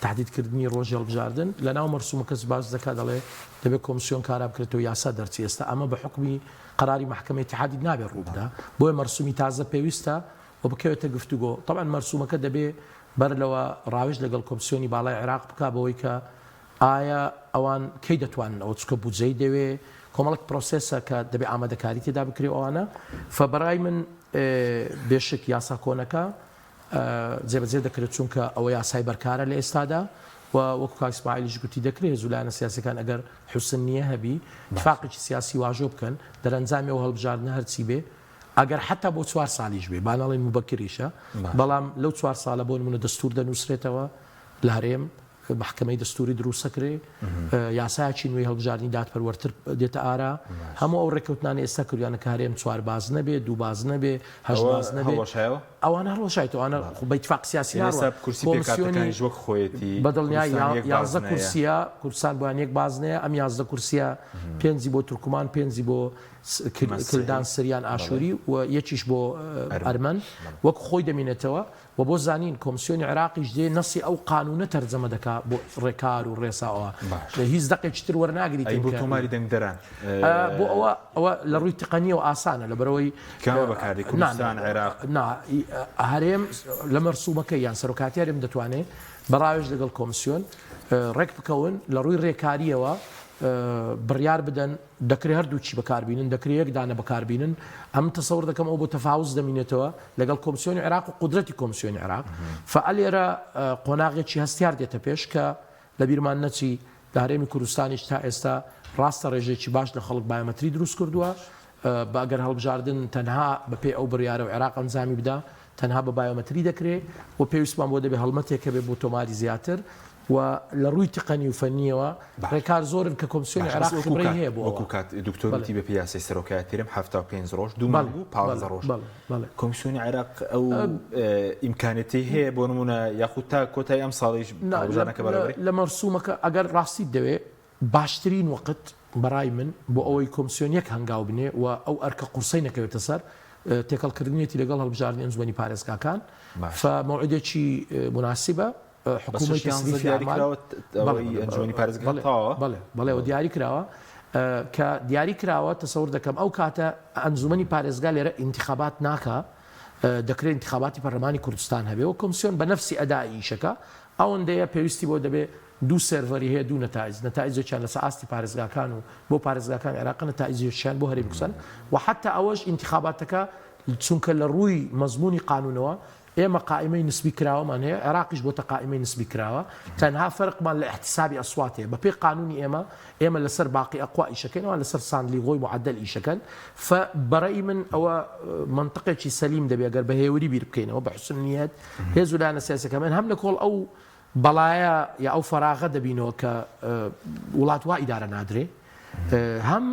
تەحدید کردنی ڕۆژی هەڵبژاردن، لەناو مەرسومەکەس باس دەکات دەڵێ دەبێت کۆمسیۆن کارا بکرێتەوە یاسا دەرچی ئێستا ئەمە بە حوکمی قەراری مەحکەمەی ئیتیحادی نابێت ڕووبدا بۆیە مەرسومی تازە پێویستە و بکەوێتە گفتوگۆ تەبعەن مەرسومەکە دەبێ بەر لەوە ڕاوێژ لەگەڵ کۆمسیۆنی باڵای عێراق بکا بەوەی کە ئایا ئەوان کەی دەتوانن ئەوە چونکە بودجەی دەوێ کۆمەڵێک پرۆسێسە کە دەبێ ئامادەکاری تێدا بکرێ و ئەوانە فەبەڕای من بێشک یاسا کۆنەکە جێبەجێ دەکرێت چونکە ئەوە یاسای بەرکارە لە ئێستادا و وەکو کاک ئیسماعیلیش گوتی دەکرێت هێز و لایەنە سیاسیەکان ئەگەر حوسن نیە هەبی تفاقێکی سیاسی واژۆ بکەن دەرەنجامی ئەو هەڵبژاردنە هەرچی بێ ئەگەر حتا بۆ چوار سالیش بێ با نەڵێین موبەکریشە بەڵام لەو چوار ساڵە بۆ نمونە دەستور دەنووسرێتەوە لە هەرێم مەحکەمەی دەستوری دروستەکرێ، یاسایەکی نوێی هەڵبژاردنی دادپەروەرتر دێتە ئارا، هەموو ئەو ڕێککەوتنانەی ئێستا کردویانە کە هەرێم چوار بازنە بێ، دوو بازنە بێ، هەشت بازنە بێ، ئەوانە هەڵوەشایتەوە، ئەوانە خۆ بە ئیتفاق سیاسی ناڕوا. کۆمسیۆنی بە دڵنیایی یانزە کورسییە، کوردستان بۆیان یەک بازنەیە، ئەم 11 کورسییە پێنجی بۆ تورکمان، پێنجی بۆ کلدان، سریان، ئاشووری و یەکیش بۆ ئەرمەن وەک خۆی دەمینێتەوە. وە بۆ زانین کۆمسیۆنی عێراقیش دێ نەسی ئەو قانوونە تەرجەمە دەکا بۆ ڕێکار و ڕێسا ئەوە باشە هیچ دەقێکی تر وەرناگریتن ئەی بۆ کە تۆماری دەنگدەران بۆ ئەوە ئەوە لە ڕووی تقەنیەوە ئاسانە لەبەرئەوەی کامە بەکاردێ نا نا کوردستان عێراق نا هەرێم لە مەرسومەکەی یان سەرۆکاتی هەرێم دەتوانێ بە ڕاوێژ لەگەڵ کۆمسیۆن ڕێک بکەون لە ڕووی ڕێکاریەوە بڕیار بدەن دەکرێ هەردووکی بەکاربینن، دەکرێ یەک دانە بەکاربینن، ئەمن تەسەور دەکەم ئەوە بۆ تەفاوز دەمینێتەوە لەگەڵ کۆمسیۆنی عێراق و قودرەتی کۆمسیۆنی عێراق، فەئەلێرە قۆناغێکی هەستیار دێتە پێش کە لەبیرمان نەچی لە هەرێمی کوردستانیش تا ئێستا ڕاستە ڕێژەیەکی باش لە خەڵک بایۆمەتری دروست کردووە، بە ئەگەر هەڵبژاردن تەنها بەپێی ئەو بڕیارە و عێراق ئەنجامی بدا تەنها بە بایۆمەتری دەکرێ و پێویستمان بۆ دەبێ هەڵمەتێک هەبێ بۆ تۆماری زیاتر و لە ڕووی تقەنی و فەنییەوە ڕێکار زۆرن کە کۆمسیۆنی باشە بەس عێراق وەکو خبرەی کات هەیە بۆ وەکو ئەوە. کات دکتۆر بەڵێ. وتی بەپێی یاسای سەرۆکایەتی هەرێم 75 ڕۆژ دوو بەڵێ مانگ و بەڵێ 15 ڕۆژ بەڵێ بەڵێ. کۆمسیۆنی عێراق ئەو ئیمکانێتەی هەیە بۆ نموونە یاخود تا کۆتایی ئەم ساڵیش نا لە هەڵبژاردنەکە لە بەڕێوەبرێ؟ لە مەرسومەکە ئەگەر ڕاستیت دەوێ باشترین وەقت بەڕای من بۆ ئەوەی کۆمسیۆن یەک هەنگاو بنێ و ئەو ئەرکە قورسەی نەکەوێتە سەر تێکەڵکردنیەتی لەگەڵ هەڵبژاردنی ئەنجومەنی پارێزگاکان باش. فە مەوعیدێکی موناسیبە بەس حکوومەی شەش یانزە تەسریفی دیاری ئەعمال کراوە بەڵێ ئەوەی بەڵێ ئەنجومەنی پارێزگاکان بەڵێ تەواوە؟ بەڵێ بەڵێ ئەوە بەڵێ. دیاری کراوە کە دیاری کراوە تەسەور دەکەم ئەو کاتە ئەنجومەنی پارێزگا لێرە ئینتیخابات ناکا دەکرێت ئینتیخاباتی پەرلەمانی کوردستان هەبێ و کۆمسیۆن بە نەفسی ئەدائی ئیشەکە ئەوەندەیە پێویستی بۆ دەبێ دوو سێرڤەری هەیە دوو نەتائیج نەتائیجێکیان لەسەر ئاستی پارێزگاکان و بۆ پارێزگاکانی عێراقە نەتائیجێکیان بۆ هەرێمی کوردستان و حەتا ئەوەش ئینتیخاباتەکە چونکە لە ڕووی مەزموونی قانوونەوە ئێمە قائیمەی نسبی کراوەمان هەیە، عێراقیش بۆتە قائیمەی نسبی کراوە، تەنها فەرقمان لە ئیحتیسابی ئەسوات هەیە، بەپێی قانونی ئێمە، ئێمە لەسەر باقی ئەقوا ئیشەکەین، ئەوان لەسەر ساندلیغۆی موعەدەل ئیشەکەن، فە بەڕەئی من ئەوە مەنتقێکی سەلیم دەبێ گەر بە هێوری بیر بکەینەوە، بە حوسن نیەت، هێز و لایەنە سیاسیەکان هەم لە کۆڵ ئەو بەڵایە یا ئەو فەراغە دەبینەوە کە وڵات وا ئیدارە نادرێ، هەم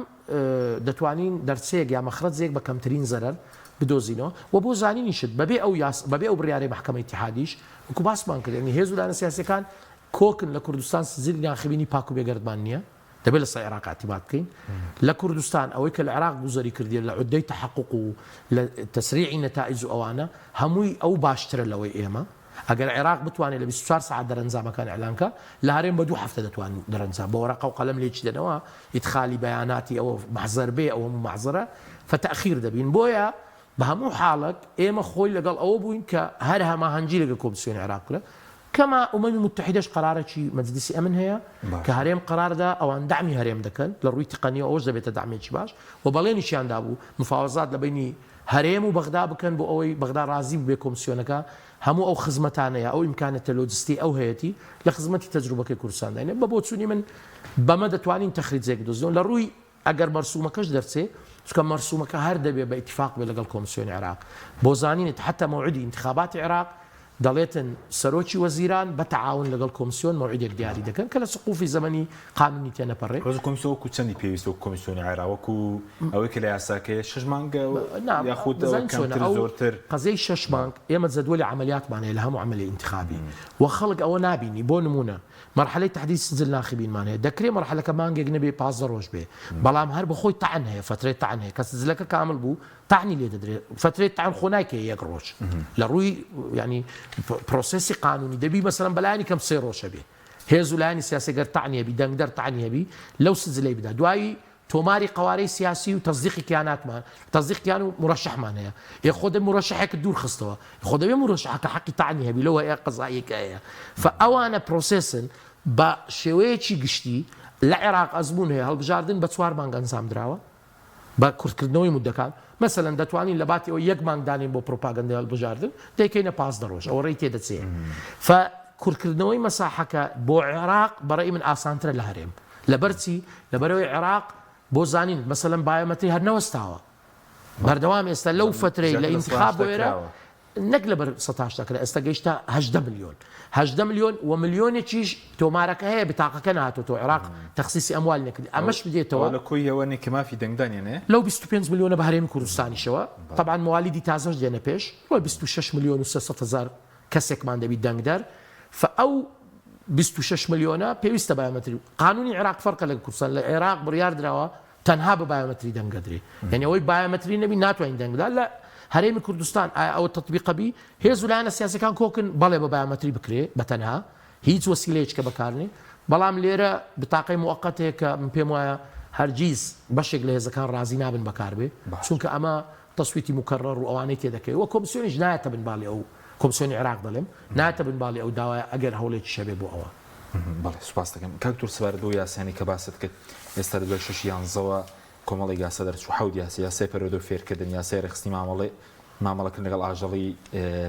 دەتوانین دەرچەیەک یا مەخرەجێک بە کەمترین زەرەر بدۆزینەوە و بۆ زانینیشت بەبێ ئەو یاس بەبێ ئەو بڕیارەی مەحکەمەی ئیتیحادیش وەکو باسمان کرد یانی هێز و لایەنە سیاسیەکان کۆکن لە کوردستان سجلی ناخبینی پاک و بێگەردمان نییە دەبێت لەسەر عێراق اعتماد بکەین لە کوردستان ئەوەی کە لە عێراق گوزەری کردیە لە عودەی تحقق و لە تسریعی نتائج و ئەوانە هەمووی ئەو باشترە لەوەی ئێمە ئەگەر عێراق بتوانێت لە 24 سەعات دەرەنجامەکان ئیعلان کا، لە هەرێم بە دوو هەفتە دەتوانن دەرەنجام بە وەرەقە و قەلەم لێکی دەنەوە، ئیدخالی بەیاناتی ئەوە مەحزەر بێ ئەو هەموو مەحزەرە فەتەئخیر دەبین. بۆیە بە هەموو حاڵەک ئێمە خۆی لەگەڵ ئەوە بووین کە هەر هەماهەنگی لەگەڵ کۆمسیۆنی عێراق بکرێت، کەما ئومەمی موتەحیدەش قەرارەکی مەجلیسی ئەمن هەیە کە هەرێم قەرار دا ئەوان دەعمی هەرێم دەکەن لە ڕووی تقەنیەوە ئەوەش دەبێتە دەعمێکی باش و بەڵێنیشیان دابوو مفاوەزات لە بەینی هەرێم و بەغدا بکەن بۆ ئەوەی بەغدا ڕازی ببێ کۆمسیۆنەکە هەموو ئەو خزمەتانەیە ئەو ئیمکانەتە لۆجستی ئەو هەیەتی لە خزمەتی تەجروبەکەی کوردستان داینێ بە بۆچوونی من بەمە دەتوانین تەخریجێک بدۆزینەوە لە ڕووی ئەگەر مەرسومەکەش دەرچێ چونکە مەرسومەکە هەر دەبێ بە ئیتیفاق بێ لەگەڵ کۆمسیۆنی عێراق بۆ زانینت حەتا مەوعیدی ئینتخاباتی عێراق. دەڵێتن سەرۆکی وەزیران بە تەعاون لەگەڵ کۆمسیۆن مەوعیدێک دیاری دەکەن کە لە سقوفی زەمەنی قانونی تێنەپەڕێ. بەس کۆمسیۆن وەکو چەندی پێویستە وەکو کۆمیسیۆنی عێراق وەکو ئەوەی کە لە یاساکەیە شەش مانگە نا یاخود دەزانین چۆنە کەمتر ئەو زۆرتر؟ قەزیەی شەش مانگ ئێمە جەدوەلی عەمەلیاتمان هەیە لە هەموو عەمەلی ئینتخابی و خەڵک ئەوە نابینی بۆ نموونە مەرحەلەی تەحدید سجل ناخبینمان هەیە دەکرێ مەرحەلەکە مانگێک نەبێ 15 ڕۆژ بێ بەڵام هەر بەخۆی تەعن هەیە فەترەی تەعن هەیە کە سجلەکە کامل بوو تەعنی لێ دەدرێ فەترەی تەعن خۆ نایکەی یەک ڕۆژ لە ڕووی یانی پرۆسێسی قانونی دەبی مەسەلەن بەلایەنی کەم سێ ڕۆژ هەبێ هێز و لایەنی سیاسی گەر تەعنی هەبی دەنگدەر تەعنی هەبی لەو سجلەی بدا دوایی تۆماری قەوارەی سیاسی و تەزدیقی کیاناتمان تەزدیق کیان و مرەشەحمان هەیە ئێ خۆ دە مرەشەحێکت دوور خستەوە خۆ دەبێ مرەشەحەکە حەقی تەعنی هەبی لەو هەیە قەزاییەکە هەیە فئەوانە پرۆسێسن بە شێوەیەکی گشتی لە عێراق ئەزموون هەیە هەڵبژاردن بە چوار مانگ ئەنجام دراوە بە کورتکردنەوەی موددەکان، مەسەلەن دەتوانین لە باتی ئەوەی یەک مانگ دانێین بۆ پروپاگەندەی هەڵبژاردن، دەیکەینە 15 ڕۆژ، ئەوە ڕێی تێدەچێ. فە کورتکردنەوەی مەساحەکە بۆ عێراق بە ڕەئی من ئاسانترە لە هەرێم. لەبەر چی؟ لەبەرئەوەی عێراق بۆ زانین مەسەلەن بایۆمەتری هەر نەوەستاوە. بەردەوام ئێستا لەو فەترەی لە زیاتر لە ئینتخاب بۆ 180 ئێرە کراوە. نەک لەبەر سەتاشتا کرا ئێستا گەیشتە 18 ملیۆن 18 ملیۆن و ملیۆنێکیش تۆمارەکە هەیە بتاقەکە نەهاتۆتەوە عێراق تەخسیسی ئەموال نەکرد ئەمەش بدێتەوە ئەوە لە کۆی ئەوە نیە کە مافی دەنگدانیان هەیە؟ لەو 25 ملیۆنە بە هەرێمی کوردستانیشەوە تەبعەن موالیدی تازەش دێنە پێش ڕۆی 26 ملیۆن و 300 هەزار کەسێکمان دەبی دەنگدەر فە ئەو 26 ملیۆنە پێویستە بایۆمەتری قانونی عێراق فەرقە لەگە کوردستان لە عێراق بڕیار دراوە تەنها بە بایۆمەتری دەنگ ئەدرێ یانی ئەوەی بایۆمەتری نەبی ناتوانین دەنگ بدا لە هەرێمی کوردستان ئایا ئەوە تەتبیقە بی هێز و لایەنە سیاسەکان کۆکن بەڵێ بە بایۆمەتری بکرێ بە تەنها هیچ وەسیلەیەک کە بەکارنێ بەڵام لێرە بتاقەی موقت هەیە کە من پێم وایە هەرگیز بەشێک لە هێزەکان ڕازی نابن بەکاربێ چونکە ئەمە تەسویتی مکەڕەر و ئەوانەی تێدەکەوێ وە کۆمسیۆنیش نایەتە بن باڵی ئەو کۆمسیۆنی عێراق دەڵێم نایەتە بن باڵی ئەو داوایە ئەگەر هەوڵێکیش هەبێ بۆ ئەوە. بەڵێ سوپاست دەکەم کاک دکتۆر سەبارەت بەو یاسایانەی کە باست کرد ئێستا لە دوای شەش یانزەوە کۆمەڵێک یاسا دەرچوو حەوت یاسا یاسای پەروەردە و فێرکردن یاسای ڕێکخستنی مامەڵەی مامەڵەکردن لەگەڵ ئاژەڵی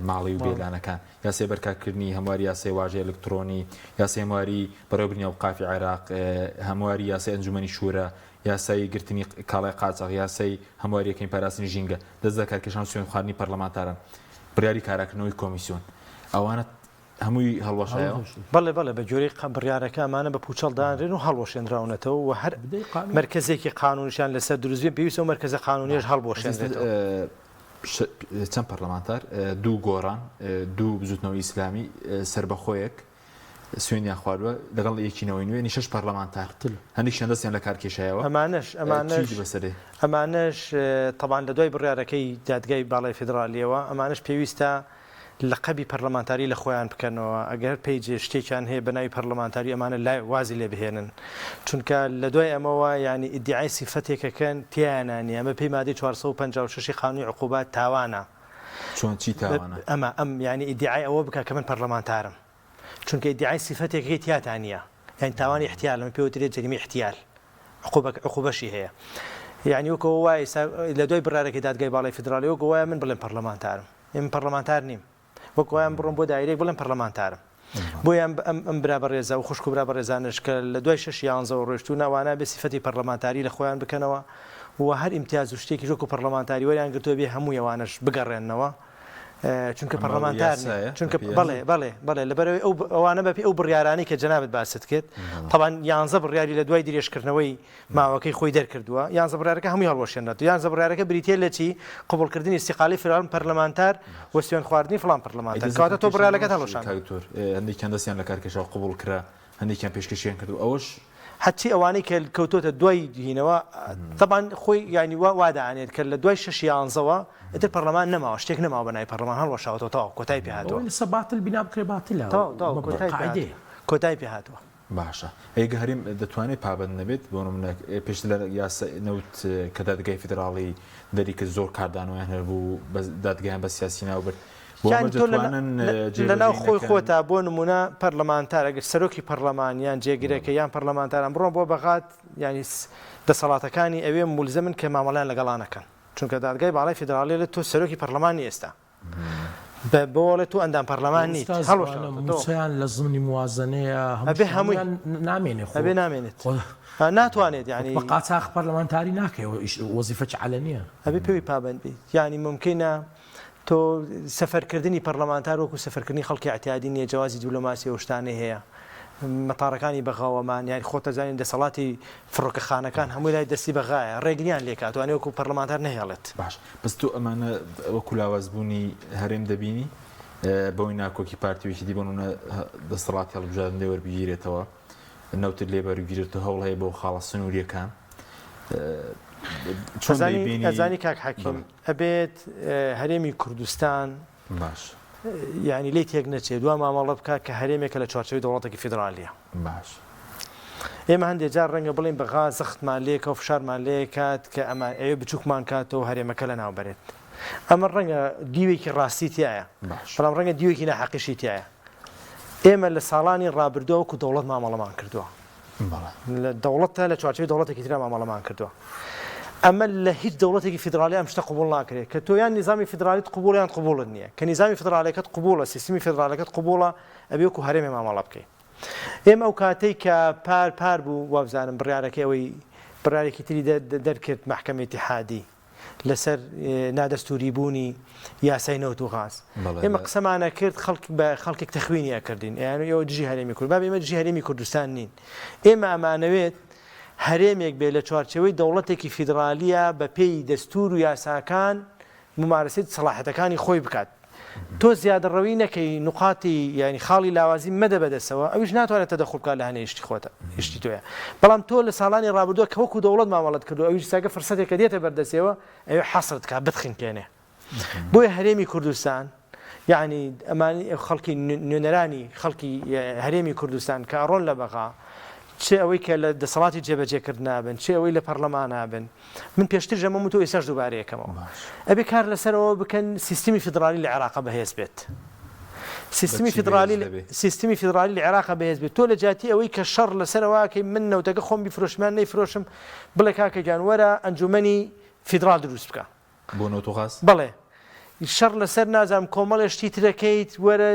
ماڵی و بێلانەکان یاسای بەرکارکردنی هەمواری یاسای واژەی ئەلکترۆنی یاسای هەمواری بەڕێوەبردنی ئەوقافی عێراق هەمواری یاسای ئەنجومەنی شورا یاسای گرتنی کاڵای قاچاخ، یاسای هەمواری یەکەمی پاراستنی ژینگە، دەست لەکارکێشان و سوێندخواردنی پەرلەمانتاران، بڕیاری کاراکردنەوەی کۆمیسیۆن، ئەوانە هەمووی هەڵوەشایەوە؟ بەڵێ بەڵێ بە گوێرەی بڕیارەکە ئەمانە بە پووچەڵ دانرێن و هەڵوەشێنراونەتەوە و هەر مەرکەزێکی قانوونیشیان لەسەر دروست بێ پێویستە ئەو مەرکەزە قانوونیەش هەڵبوەشێنرێتەوە. چەند پەرلەمانتار، دوو گۆڕان، دوو بزووتنەوەی ئیسلامی، سەربەخۆیەک، سوێندیان خواردوە لەگەڵ یەکی نەوەی نوێ یانی شەش پەرلەمانتار هەندێکیان دەستیان لەکار کێشایەوە ئەمانەش ئەمانەش چی بەسەر دێ؟ ئەمانەش تەبعەن لە دوای بڕیارەکەی دادگای باڵای فیدڕالیەوە ئەمانەش پێویستە لەقەبی پەرلەمانتاری لە خۆیان بکەنەوە ئەگەر page شتێکیان هەیە بە ناوی پەرلەمانتاری ئەمانە لای وازی لێ بهێنن چونکە لە دوای ئەمەوە یانی ئیدیعای سیفەتێکەکەن تیایانا نیە ئەمە پێی مادەی 456 ی قانونی عقوبات تاوانە چۆن چی تاوانە؟ ئەمە ئەم یانی ئیدیعای ئەوە بکە کە من پەرلەمانتارم چونکە ئیدیعای سیفەتێکەکەی تیاتا نییە یانی تاوانی احتیال ئەمە پێ وترێت جەریمەی احتیال عقوبە عقوبەشی هەیە یانی وەک ئەوە وایە ئێستا لە دوای بڕیارەکەی دادگای باڵای فیدراڵی وەک وایە من بڵێم پەرلەمانتارم من پەرلەمانتار نیم وەک وایە من بڕۆم بۆ دایرەیەک بڵێم پەرلەمانتارم بۆیە ئەم ئەم ئەم برا بەڕێزە و خوشک و برا بەڕێزانەش کە لە دوای شەش یانزەوە ڕۆیشتوون ئەوانە بێ سیفەتی پەرلەمانتاری لە خۆیان بکەنەوە و هەر ئیمتیاز و شتێکیش وەکو پەرلەمانتاری وەریان گرتووە بێ هەمووی ئەوانەش بگەڕێننەوە چونکە ئەمە پەرلەمانتار نین یاسایە چونکە بەپێی بەڵێ یاسا؟ بەڵێ بەڵێ لەبەرئەوەی ئەو ئەوانە بەپێی ئەو بڕیارانەی کە جەنابت باست کرد بەڵێ. تەبعەن یانزە بڕیاری لە دوای درێژکردنەوەی ماوەکەی خۆی دەرکردووە، یانزە بڕیارەکە هەمووی هەڵوەشێنراتەوە، یانزە بڕیارەکە بریتییە لە چی؟ قبوڵکردنی ئیستیقالەی فلان پەرلەمانتار و سوێندخواردنی فڵان ئەی پەرلەمانتار، دەست کەواتە تۆ بڕیارەکەت لەکارکێشانەوەش هەڵوەشاندەوە. کاک دکتۆر هەندێکیان دەستیان لەکارکێشا و قبوڵ کرا، هەندێکیان پێشکەشیان کرد و ئەوەش. هەرچی ئەوانەی کە کەوتۆتە دوای هینەوە تەبعەن خۆی یانی وا وا دائەنێت کە لە دوای شەش یانزەوە ئیتر پەرلەمان نەماوە، شتێک نەماوە بە ناوی پەرلەمان هەڵوەشاوەتەوە تەواو کۆتای پێ هاتووە. ئەوەی لەسەر باتل بینا بکرێ باتلە تەواو تەواو کۆتای پێ هاتووە قاعیدەیە. کۆتای پێ هاتووە. باشە ئەی گە هەرێم دەتوانێت پابەند نەبێت بۆ نمونە پێشتر لە یاسای نەوت کە دادگای فیدراڵی دەری کرد زۆر کاردانەوەیان هەبوو بە دادگایان بە سیاسی ناوبرد بۆ یانی ئەمە تۆ لە دەتوانن لە ناو جێبەجێی خۆی نەکەن؟ خۆتا بۆ نمونە پەرلەمانتار ئەگەر سەرۆکی پەرلەمان یان جێگرەکەی یان پەرلەمانتاران بڕۆن بۆ بەغاد یانی دەسەڵاتەکانی ئەوێ مولزەمن کە مامەڵەیان لەگەڵا نەکەن چونکە دادگای باڵای فیدراڵی ئەڵێ تۆ سەرۆکی پەرلەمان نی ئێستا بە بۆڵێ تۆ ئەندام پەرلەمان نیت ئوستاز هەڵوەشاوەتەوە ئەوانە موچەیان لە زمنی موازەنەیە هەموو ئەبێ هەمووی شتەکانیان نامێنێ خۆ ئەبێ نامێنێت خۆ ناتوانێت یانی بە قاچاخ پەرلەمانتاری ناکەی ئەوە ئیش وەزیفەکی عەلەنیە. ئەبێ پێوی پابەند بیت یانی مومکینە. تۆ سەفەرکردنی پەرلەمانتار وەکو سەفەرکردنی خەڵکی ئیعتیادی نییە، جەوازی دیبلۆماسی ئەو شتانەی هەیە. مەتارەکانی بەغاوەمان یانی خۆت ئەزانی دەسەڵاتی فڕۆکەخانەکان هەمووی لای دەستی بەغایە، ڕێگریان لێ کات وانێ وەکو پەرلەمانتار نەهێڵێت. باش بەس تۆ ئەمانە وەکو لاوازبوونی هەرێم دەبینی؟ بەوەی ناکۆکی پارتی و یەکێتی بۆ نمونە دەسەڵاتی هەڵبژاردن لێ وەربگیرێتەوە، نەوتت لێ بەربگیرێتەوە، هەوڵ هەیە بۆ خاڵە سنوورییەکان چۆن دەیبینی؟ ئەزانی کاک حەکیم ئەبێت هەرێمی کوردستان باش یانی لێی تێک نەچێت وا مامەڵە بکات کە هەرێمێکە لە چوارچێوەی دەوڵەتێکی فیدرالیە. باش. ئێمە هەندێک جار ڕەنگە بڵێین بەغا زەختمان لێکە و فشارمان لێکات کە ئەمان ئەوێ بچووکمان کاتەوە هەرێمەکە لەناو بەرێت. ئەمە ڕەنگە دیوێکی ڕاستی تایە بەڵام ڕەنگە دیوێکی ناحەقیشی تایە. ئێمە لە ساڵانی ڕابردووە وەکو دەوڵەت مامەڵەمان کردووە. لە دەوڵەتە لە چوارچێوەی دەوڵەتێکی ترا مامەڵەمان کردووە. ئەمە لە هیچ دەوڵەتێکی فیدراڵی ئەم شتە قبوڵ ناکرێت کە تۆ یان نیزامی فیدراڵیت قبوڵە یان قبوڵت نییە. کە نیزامی فیدراڵیەکەت قبوڵە، سیستمی فیدراڵەکەت قبوڵە، ئەبێ وەکو هەرێمێ مامەڵە بکەی. ئێمە ئەو کاتەی کە پار پار بوو وابزانم بڕیارەکەی ئەوەی بڕیارێکی تری دەرکرد مەحکەمەی ئیتیحادی لەسەر نادەستووری بوونی یاسای نەوت و غاز. ئێمە قسەمان ئەکرد خەڵک بە خەڵکێک تەخوینی ئەکردین ئەیان ئێوە دژی هەرێمی کورد بابە ئێمە دژی هەرێمی کوردستان نین ئێمە ئەمانەوێت هەرێمێک بێ لە چوارچێوەی دەوڵەتێکی فیدرالیە بە پێی دەستور و یاساکان ممارەسەی سەڵاحەتەکانی خۆی بکات تۆ زیادەڕەوی نەکەی نوقاتی یانی خاڵی لاوازی مەدە بەدەستەوە ئەویش ناتوانێت تەدەخول بکات لە هەنێ شتی خۆتە شتی تۆیە بەڵام تۆ لە ساڵانی ڕابردووە کە وەکو دەوڵەت مامەڵەت کردو ئەویش ساگە فرسەتێکە دێتە بەردەستەوە ئەوێ حەسرت کا بتخنکێنێ بۆیە هەرێمی کوردستان یعنی ئەمانی خەڵکی نوێنەرانی خەڵکی هەرێمی کوردستان کە ئەڕۆن لە بەغا چ ئەوەی کە لە دەسەڵاتی جێبەجێکردنا بن چ ئەوەی لە پەرلەمانا بن من پێشتریش ئەمەم وتووە ئێستاش دووبارەی ئەکەمەوە ئەبێ کار لەسەر ئەوە بکەن سیستمی فیدرالی لە عێراق بەهێز بێت سیستمی فیدرالی سیستمی فیدرالی لە عێراق بەهێز بێت تۆ لە جیاتی ئەوەی کە شەڕ لەسەر ئەوەکەی من نەوتەکە خۆم بیفرۆشم یان نەیفرۆشم بڵێ کاکە گیان وەرە ئەنجومەنی فیدرال دروست بکە بۆ نەوت و غاز؟ بەڵێ شەڕ لەسەر نازانم کۆمەڵێ شتی ترەکەیت وەرە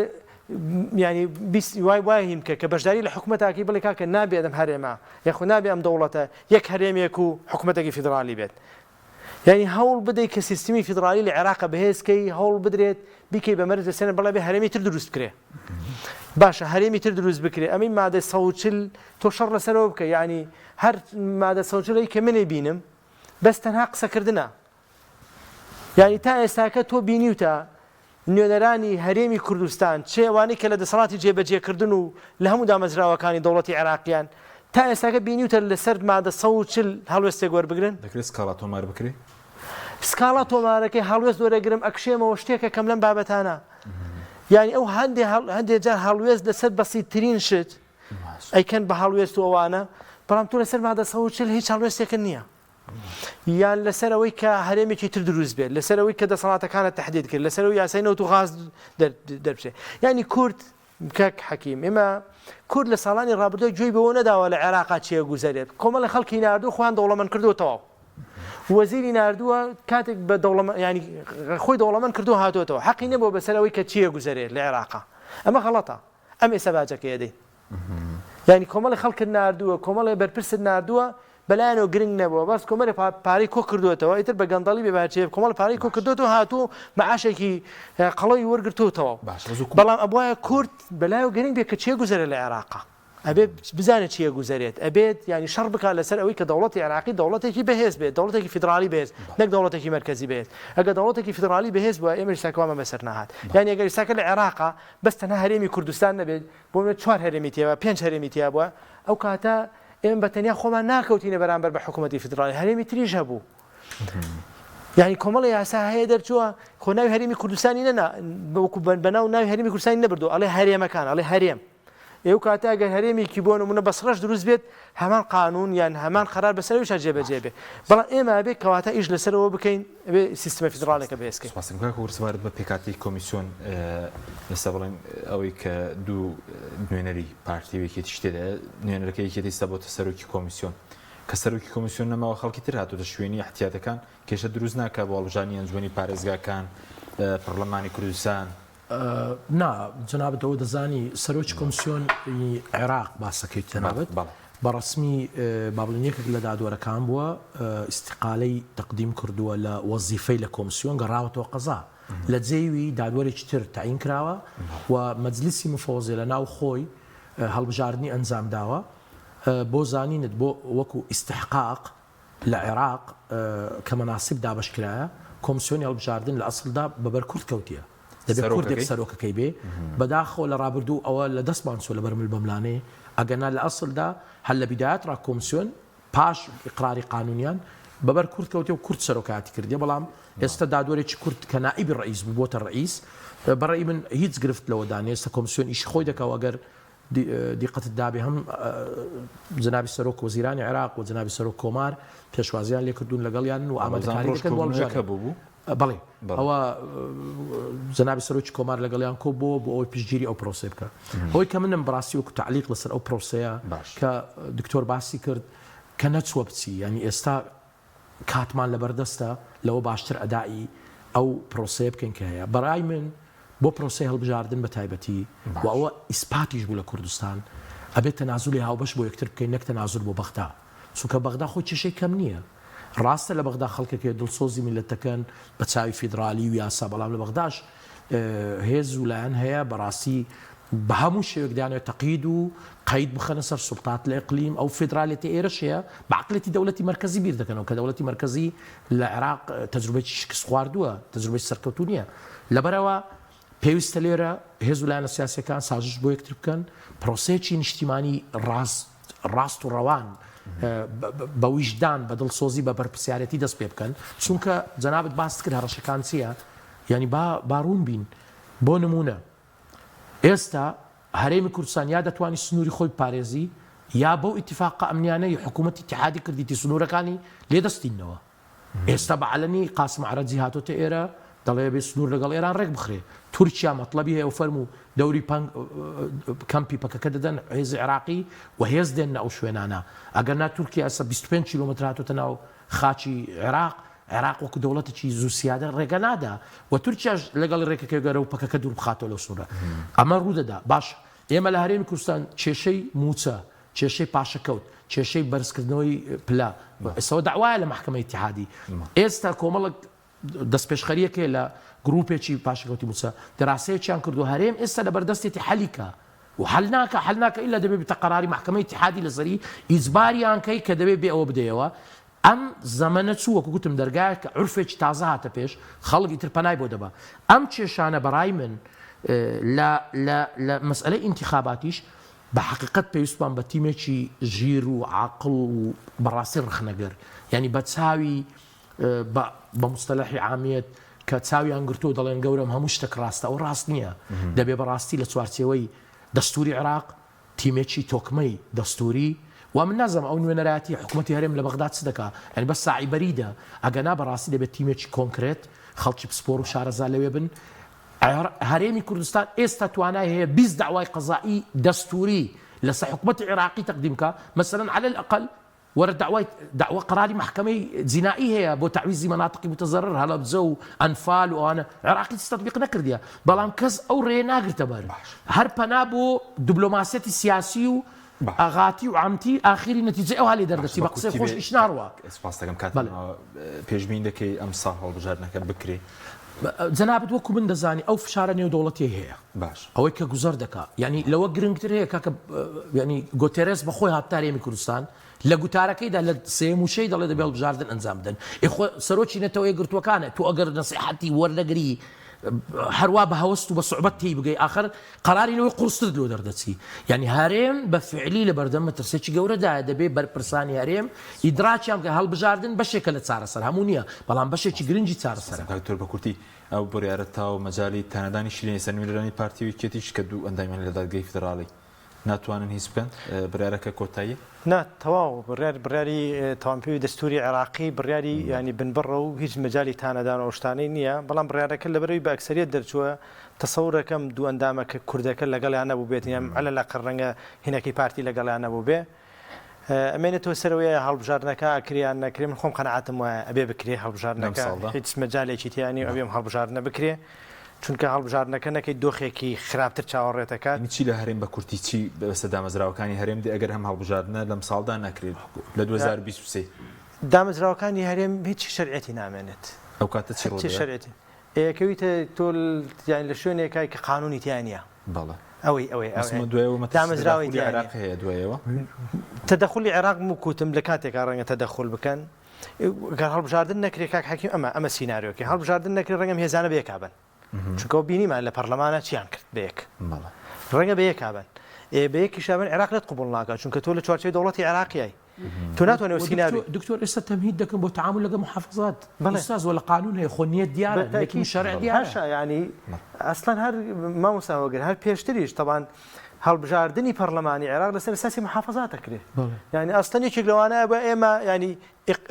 یانی بیست وای وای هین بکە کە بەشداری لە حکومەتاکەی بڵێ کاکە نابێت ئەم هەرێمە یاخود نابێ ئەم دەوڵەتە یەک هەرێمێک و حکومەتێکی فیدرالی بێت یانی هەوڵ بدەیت کە سیستمی فیدرالی لە عێراق بەهێز کەی هەوڵ بدرێت بیکەی بە مەرج لەسەر بڵێ بێ هەرێمی تر دروست بکرێ باشە هەرێمی تر دروست بکرێ ئەمەی مادە 140 تۆ شەڕ لەسەرەوە بکە یانی هەر مادە 140 کە منێ بینم بەس تەنها قسەکردنە یانی تا ئێستاکە تۆ بینیوتە نوێنەرانی هەرێمی کوردستان چ ئەوانەی کە لە دەسەڵاتی جێبەجێکردن و لە هەموو دامەزراوەکانی دەوڵەتی عێراقیان تا ئێستاکە بینیوتە لەسەر مادە 140 هەڵوێستێک وەربگرن؟ دەکرێت سکاڵا تۆمار بکرێ؟ سکاڵا تۆمارەکەی هەڵوێست وەرەگرم ئەکشێمەوە شتێکەکەم لەم بابەتانە یانی ئەو هەندێ هەندێ جار هەڵوێست لەسەر بەسیترین شت ئەیکەن بە هەڵوێست و ئەوانە، بەڵام تۆ لەسەر مادە 140 هیچ هەڵوێستێکت نییە. یان لەسەر ئەوەی کە هەرێمێکی تر دروست بێت، لەسەر ئەوەی کە دەسەڵاتەکانت تەحدید کرد، لەسەر ئەوەی یاسای نەوت و غاز دەربچێت. یانی کورد کاک حەکیم ئێمە کورد لە ساڵانی ڕابردووە گوێی بەوە نەداوە لە عێراقا چی ئەگوزەرێت. کۆمەڵی خەڵکی ناردوو خۆیان دەوڵەمەند کردووە تەواو. وەزیری ناردووە کاتێک بە دەوڵەمەند یانی خۆی دەوڵەمەند کردووە هاتۆتەوە. حەقی نەبووە بەسەر ئەوەی کە چی ئەگوزەرێت لە عێراقا. ئەمە غەڵەتە. ئەم ئێستا باجەکەی ئەدەین یانی کۆمەڵی خەڵکت ناردووە کۆمەڵێ بەرپرست ناردووە بەلایەنەوە گرنگ نەبووە بەس کۆمەڵێ پارەی کۆ کردوێتەوە ئیتر بە گەندەڵی بێ بەهەرچێ کۆمەڵ پارەی کۆ کردوێتەوە هاتوو معاشێکی قەڵەوی وەرگرتووە تەواو بەڵام ئەبوایە کورد بەلایەوە گرنگ بێ کە چێ گوزەرە لە عێراقا ئەبێت بزانێت چی ئەگوزەرێت، ئەبێت یانی شەڕ بکات لەسەر ئەوەی کە دەوڵەتی عێراقی دەوڵەتێکی بەهێز بێت، دەوڵەتێکی فیدراڵی بەهێز، نەک دەوڵەتێکی مەرکەزی بەهێز. ئەگەر دەوڵەتێکی فیدراڵی بەهێز بوایە ئێمە ئیستا کە وامان بەسەر نەهات. یانی ئەگەر ئیستاکە لە عێراقا بەس تەنها هەرێمی کوردستان نەبێت، بۆ نموونە چوار هەرێمی تیا پێنج هەرێمی تیا بوایە، ئەو کاتە ئێمە بە تەنیا خۆمان ناکەوتینە بەرامبەر بە حکوومەتی فیدراڵی، هەرێمی تریش هەبوو. یانی کۆمەڵی یاسا هەیە دەرچووە خۆ ناوی هەرێمی کوردستانی نەنا وەکو بەناو ناوی هەرێمی کوردستانی نەبردووە ئەڵێ هەرێمەکان ئەڵێ هەرێم. ئەو کاتە ئەگەر هەرێمێکی بۆ نمونە بەسڕەش دروست بێت هەمان قانون یان هەمان قەرار بەسەر ئەویشا جێبەجێ بێ بەڵام ئێمە ئەبێ کەواتە ئیش لەسەرەوە بکەین ئەبێ سیستمە فیدراڵێکە بەهێز کەین. سوپاستم کاک هۆگر سەبارەت بە پێکهاتەی کۆمیسیۆن ئێستا بڵێن ئەوەی کە دوو نوێنەری پارتی و یەکێتیش تێدایە نوێنەرەکەی یەکێتی ئێستا بۆتە سەرۆکی کۆمیسیۆن کە سەرۆکی کۆمیسیۆن نەماوە خەڵکی تر هاتۆتە شوێنی ئیحتیاتەکان کێشە دروست ناکا بۆ هەڵبژاردنی ئەنجومەنی پارێزگاکان پەڕلەمانی کوردستان نا جەنابت ئەوە دەزانی سەرۆکی کۆمسیۆن ی عێراق باسەکەی جەنابت بە ڕەسمی با بڵێین یەکێک لە دادوەرەکان بووە ئیستیقالەی تەقدیم کردووە لە وەزیفەی لە کۆمسیۆن گەڕاوەتەوە قەزا. لە جێی وی دادوەرێکی تر تەعین کراوە و مەجلیسی مفەوەزیە لە ناو خۆی هەڵبژاردنی ئەنجام داوە بۆ زانینت بۆ وەکو ئیستحقاق لە عێراق کە مەناسب دابەش کرایە کۆمسیۆنی هەڵبژاردن لە ئەسڵدا بە بەر کورد کەوتیە دەبێ کوردێک سەرۆکەکەی بێ بەداخەوە لە ڕابردوو ئەوە لە دەستمان چوە لەبەر مل بەملانێ ئەگەنا لە ئەسڵدا هەر لە بیدایەت ڕا کۆمسیۆن پاش ئیقراری قانونیان بەبەر کورد کەوتێ و کورد سەرۆکایەتی کردیە بەڵام ئێستا دادوەرێکی کورد کە نائیبی ڕەئیس بوو بۆتە ڕەئیس بەڕەئی من هیچ گرفت لەوەدا نیە ئێستا کۆمسیۆن ئیشی خۆی دەکا و ئەگەر دیقەتت دابێ هەم جەنابی سەرۆک وەزیرانی عێراق و جەنابی سەرۆک کۆمار پێشوازیان لێکردوون لەگەڵیانن و ئامادەکاری دەکەن بۆ هەڵبژاردن. بەڵێ ئەوە جەنابی سەرۆکی کۆمار لەگەڵیان کۆ بۆ بۆ ئەوەی پشتگیری ئەو پرۆسەیە بکە. ئەوەی کە منم بەڕاستی وەکو تەعلیق لەسەر ئەو پرۆسەیە کە دکتۆر باسی کرد کە نەچووە بچی یانی ئێستا کاتمان لەبەردەستە لەوە باشتر ئەدائی ئەو پرۆسەیە بکەین کە هەیە. بەڕای من بۆ پرۆسەی هەڵبژاردن بە تایبەتی و ئەوە ئیسپاتیش بوو لە کوردستان ئەبێت تەنازولی هاوبەش بۆ یەکتر بکەین نەک تەنازول بۆ بەغدا. چونکە بەغدا خۆی کێشەی کەم نییە. ڕاستە لە بەغدا خەڵکێک هەیە دڵسۆزی میللەتەکەن بە چاوی فیدڕالی و یاسا، بەڵام لە بەغداش هێز و لایەن هەیە بەڕاستی بە هەموو شێوەیەک دەیانەوێت تەقیید و قەید بخەنە سەر سوڵتات لە ئیقلیم، ئەو فیدرالیەتەی ئێرەش هەیە بە عەقڵیەتی دەوڵەتی مەرکەزی بیر دەکەنەوە کە دەوڵەتی مەرکەزی لە عێراق تەجروبەیەکی شکستخواردووە، تەجروبەی سەرکەوتوو نییە. لەبەرئەوە پێویستە لێرە هێز و لایەنە سیاسیەکان سازش بۆ یەکتر بکەن، پرۆسەیەکی نیشتیمانی ڕاست ڕاست و ڕەوان بە ویژدان بە دڵسۆزی بە بەرپرسیارێتی دەست پێ بکەن، چونکە جەنابت باست کرد هەڕەشەکان چییە، یانی با با ڕوون بین بۆ نموونە ئێستا هەرێمی کوردستان یا دەتوانی سنووری خۆی بپارێزی یا بەو ئیتیفاقە ئەمنیانەی حکوومەتی ئیتیحادی کردیتی سنوورەکانی لێ دەستینەوە. ئێستا بە عەلەنی قاسم عەرەجی هاتۆتە ئێرە دەڵێ ئەبێ سنوور لەگەڵ ئێران ڕێک بخرێ. تورکیا مەتڵەبی هەیە و فەرموو دەوری پەنگ کەمپی پەکەکە دەدەن هێزی عێراقی و هێز دێننە ئەو شوێنانە. ئەگەرنا تورکیا ئێستا 25 کیلۆمەتر هاتۆتە ناو خاکی عێراق، عێراق وەکو دەوڵەتێکی زوو سیادە ڕێگە نادا و تورکیاش لەگەڵی ڕێکەکەی گەرە و پەکەکە دوور بخاتەوە لەو سنوورە. ئەمە ڕوو دەدا. باشە ئێمە لە هەرێمی کوردستان کێشەی مووچە، کێشەی پاشەکەوت، کێشەی بەرزکردنەوەی پلە، ئێستەوە دەعوایە لە مەحکەمەی ئیتیحادی، ئێستا کۆمەڵێک دەستپێشخەرییەک هەیە لە گروپێکی پاشەکەوتی مووچە، دەراسەیەکیان کردووە، هەرێم ئێستا لەبەردەستێتی حەلی کا و حەل ناکا، حەل ناکا ئیلا دەبێ بێتە قەراری مەحکەمەی ئیتیحادی لەسەری ئیجباریان کەی کە دەبێ بێ ئەوە بدەیەوە، ئەم زەمەنە چوو وەکو گوتم دەرگایەک کە عورفێکی تازە هاتە پێش خەڵک ئیتر پەنای بۆ دەبا ئەم کێشانە بەڕای من لە لە لە مەسئەلەی ئینتیخاباتیش بە حەقیقەت پێویستمان بە تیمێکی ژیر و عاقڵ و بەڕاستی ڕەخنەگر یانی بە چاوی بە بە مستەلەحی عامیەت کە چاویان گرتووە دەڵێن گەورەم هەموو شتێک ڕاستە ئەوە ڕاست نییە دەبێ بەڕاستی لە چوارچێوەی دەستوری عێراق تیمێکی تۆکمەی دەستوری وا من نازانم ئەو نوێنەرایەتی حکومەتی هەرێم لە بەغدا چ دەکا یانی بەس ساعی بەریدە ئەگەنا بەڕاستی دەبێت تیمێکی کۆنکرێت خەڵکی پسپۆر و شارەزا لەوێ بن هەرێمی کوردستان ئێستا توانای هەیە 20 داوای قەزایی دەستوری لەسەر حکومەتی عێراقی تەقدیم کا مەسەلەن عەلە الأقل وەرە دەعوای دەعوە قەراری مەحکەمەی جینائی هەیە بۆ تەعویزی مەناتقی متەزەرر هەڵەبجە و ئەنفال و ئەوانە عێراق هیچ تەتبیق نەکردیە بەڵام کەس ئەو ڕێیە ناگرتە بەر هەر پەنا بۆ دبلۆماسیەتی سیاسی و ئاغاتی و عەمتی ئاخیری نەتیجەی ئەوها لێ دەردەچی بە قسەی خۆش ئیش ناڕوا. سپاست دەکەم کاتت ماوە پێشبینی دەکەی ئەمساڵ هەڵبژاردنەکە بکرێ؟ جەنابت وەکو من دەزانی ئەو فشارە نێودەوڵەتیەی هەیە باش ئەوەی کە گوزەر دەکا یانی لەوە گرنگتر هەیە کاکە یانی گۆتێرێس بە خۆی هاتە هەرێمی کوردستان لە گوتارەکەیدا لە سێیەم وشەی دەڵێ دەبێ هەڵبژاردن ئەنجام بدەن ئێ خۆ سەرۆکی نەتەوە یەکگرتووەکانە تۆ ئەگەر نەسیحەتی وەرنەگری هەروا بە هەوەست و بە سوعبەت تێی بگەی ئاخر قەراری لەوەی قورسترت لۆ دەردەچی یانی هەرێم بە فعلی لە بەردەم مەترسێکی گەورەدایە دەبێ بەرپرسانی هەرێم ئیدراکیان بکەن هەڵبژاردن بەشێکە لە چارەسەر هەموو نییە بەڵام بەشێکی گرنگی چارەسەرە. کاک دکتۆر بە کورتی ئەو بڕیارە تاو مەجالی تانەدانیشی لێ نیە نوێنەرانی پارتی و یەکێتیش کە دوو ئەندامیان لە دادگەی فیدراڵی ناتوانن هیچ بکەن بڕیارەکە کۆتاییە؟ نا تەواو بڕیار بڕیاری تەوامپێوی دەستوری عێراقی بڕیاری یانی بنبڕە و هیچ مەجالی تانەدان و ئەو شتانەی نییە بەڵام بڕیارەکە لەبەرئەوەی بە ئەکسەریەت دەرچووە تەسەورەکەم دوو ئەندامەکە کوردەکە لەگەڵیان نەبووبێت یان عەلە الاقل ڕەنگە هینەکەی پارتی لەگەڵیان نەبووبێ ئەمێنێتەوە سەر ئەوەی ئایا هەڵبژاردنەکە ئەکرێ یان نەکرێ من خۆم قەناعەتم وایە ئەبێ بکرێ هەڵبژاردنەکە هیچ مەجالێکی تیا نیە و ئەبێ ئەم هەڵبژاردنە بکرێ چونکە هەڵبژاردنەکە نەکەی دۆخێکی خراپتر چاوەڕێت ئەکات. چی لە هەرێم بە کورتی چی بەسەر دامەزراوەکانی هەرێم دێ ئەگەر ئەم هەڵبژاردنە لەم ساڵدا نەکرێت لە 2023؟ دامەزراوەکانی هەرێم هیچ شەرعیەتی نامێنێت. ئەو کاتە چی ڕوودەدات؟ ئەکەویتە تۆ یانی لە شوێنێکای کە قانونی تیا نییە. بەڵێ. ئەوەی ئەوەی ئەسمە دوایەوە مەترسی دامەزراوەی تەدەخولی تیا عێراق نییە. هەیە دوایەوە؟ تەدەخولی عێراق وەکوتم لە کاتێکا ڕەنگە تەدەخول بکەن گەر هەڵبژاردن نەکرێ کاک حەکیم ئەمە ئەمە سیناریۆکەی هەڵبژاردن نەکرێ ڕەنگە ئەم هێزانە بەیەکا بن. چونکە ئەوە بینیمان لە پەرلەمانە چیان کرد بەیەک بەڵێ. ڕەنگە بەیەکا بن ئێ بەیەکیشا بن عێراق لێت قبوڵ ناکات چونکە تۆ لە چوارچێوەی دەوڵەتی عێراقیای تۆ ناتوانێت و سیناریۆ دکتۆر دکتۆر ئێستا تەمهید دەکەن بۆ تعامل لەگەڵ محافظات بەڵێ ئوستاز وە لە قانون هەیە خۆ نیەت دیارە نیەتی بالتاکید مشەرع دیارە هاشا یعنی ئەسڵەن هەر مامۆستا هۆگر هەر پێشتریش تەبان هەڵبژاردنی پەرلەمانی عێراق لەسەر ئەساسی محافظات دەکرێت بەڵێ یعنی ئەسڵەن یەکێک لەوانەیە بە ئێمە یعنی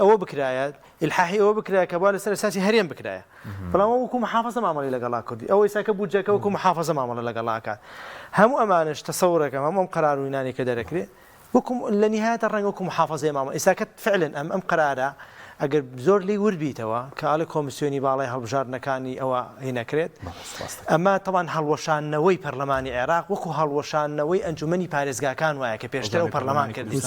ئەوە بکرایە ئیلحاحی ئەوە بکرایە کە با لەسەر ئەساسی هەرێم بکرایە بەڵام ئەو وەکو محافظە مامەڵەی لەگەڵا کردی ئەو ئێستا کە بودجەکە وەکو محافظە مامەڵە لەگەڵا کات هەموو ئەمانەش تەسەورەکەم هەموو ئەم قەرار و ئینانەی کە دەرەکرێ وەکو لە نیهایەتە ڕەنگە وەکو محافظەیە مامەڵە ئێستا کە فعلا ئەم ئەم قەرارە ئەگەر زۆر لێی ورد بیتەوە کە ئەڵێ کۆمیسیۆنی باڵای هەڵبژاردنەکانی ئەوە هی نەکرێت ئەمە تەبعەن هەڵوەشاندنەوەی پەرلەمانی عێراق وەکو هەڵوەشاندنەوەی ئەنجومەنی پارێزگاکان وایە کە پێشتر ئەو پەرلەمان کردی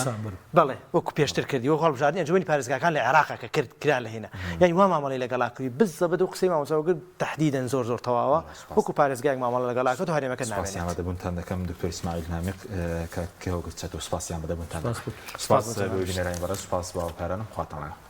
بەڵێ وەکو پێشتر کردی وەکو هەڵبژاردنی ئەنجومەنی پارێزگاکان لە عێراق کە کرد کرا لە هێنا یانی وا مامەڵەی لەگەڵا کردی بزەبت و قسەی مامۆستا وەگر تەحدیدەن زۆر زۆر تەواوە وەکو پارێزگایەک مامەڵە لەگەڵا کرد و هەرێمەکە سپاسی نامێنێت. ئامادەبوونتان دەکەم دکتۆر ئیسماعیل نامیق کاک هۆگر چەتۆ سپاسی ئامادەبوونتان سپاس دەکەم بۆ تۆش. سپاس سپاس بۆ بۆ جەنابیشت. بینەرانی بەڕێز سپاس بۆ هاوکارانم خواتان لەگەڵ.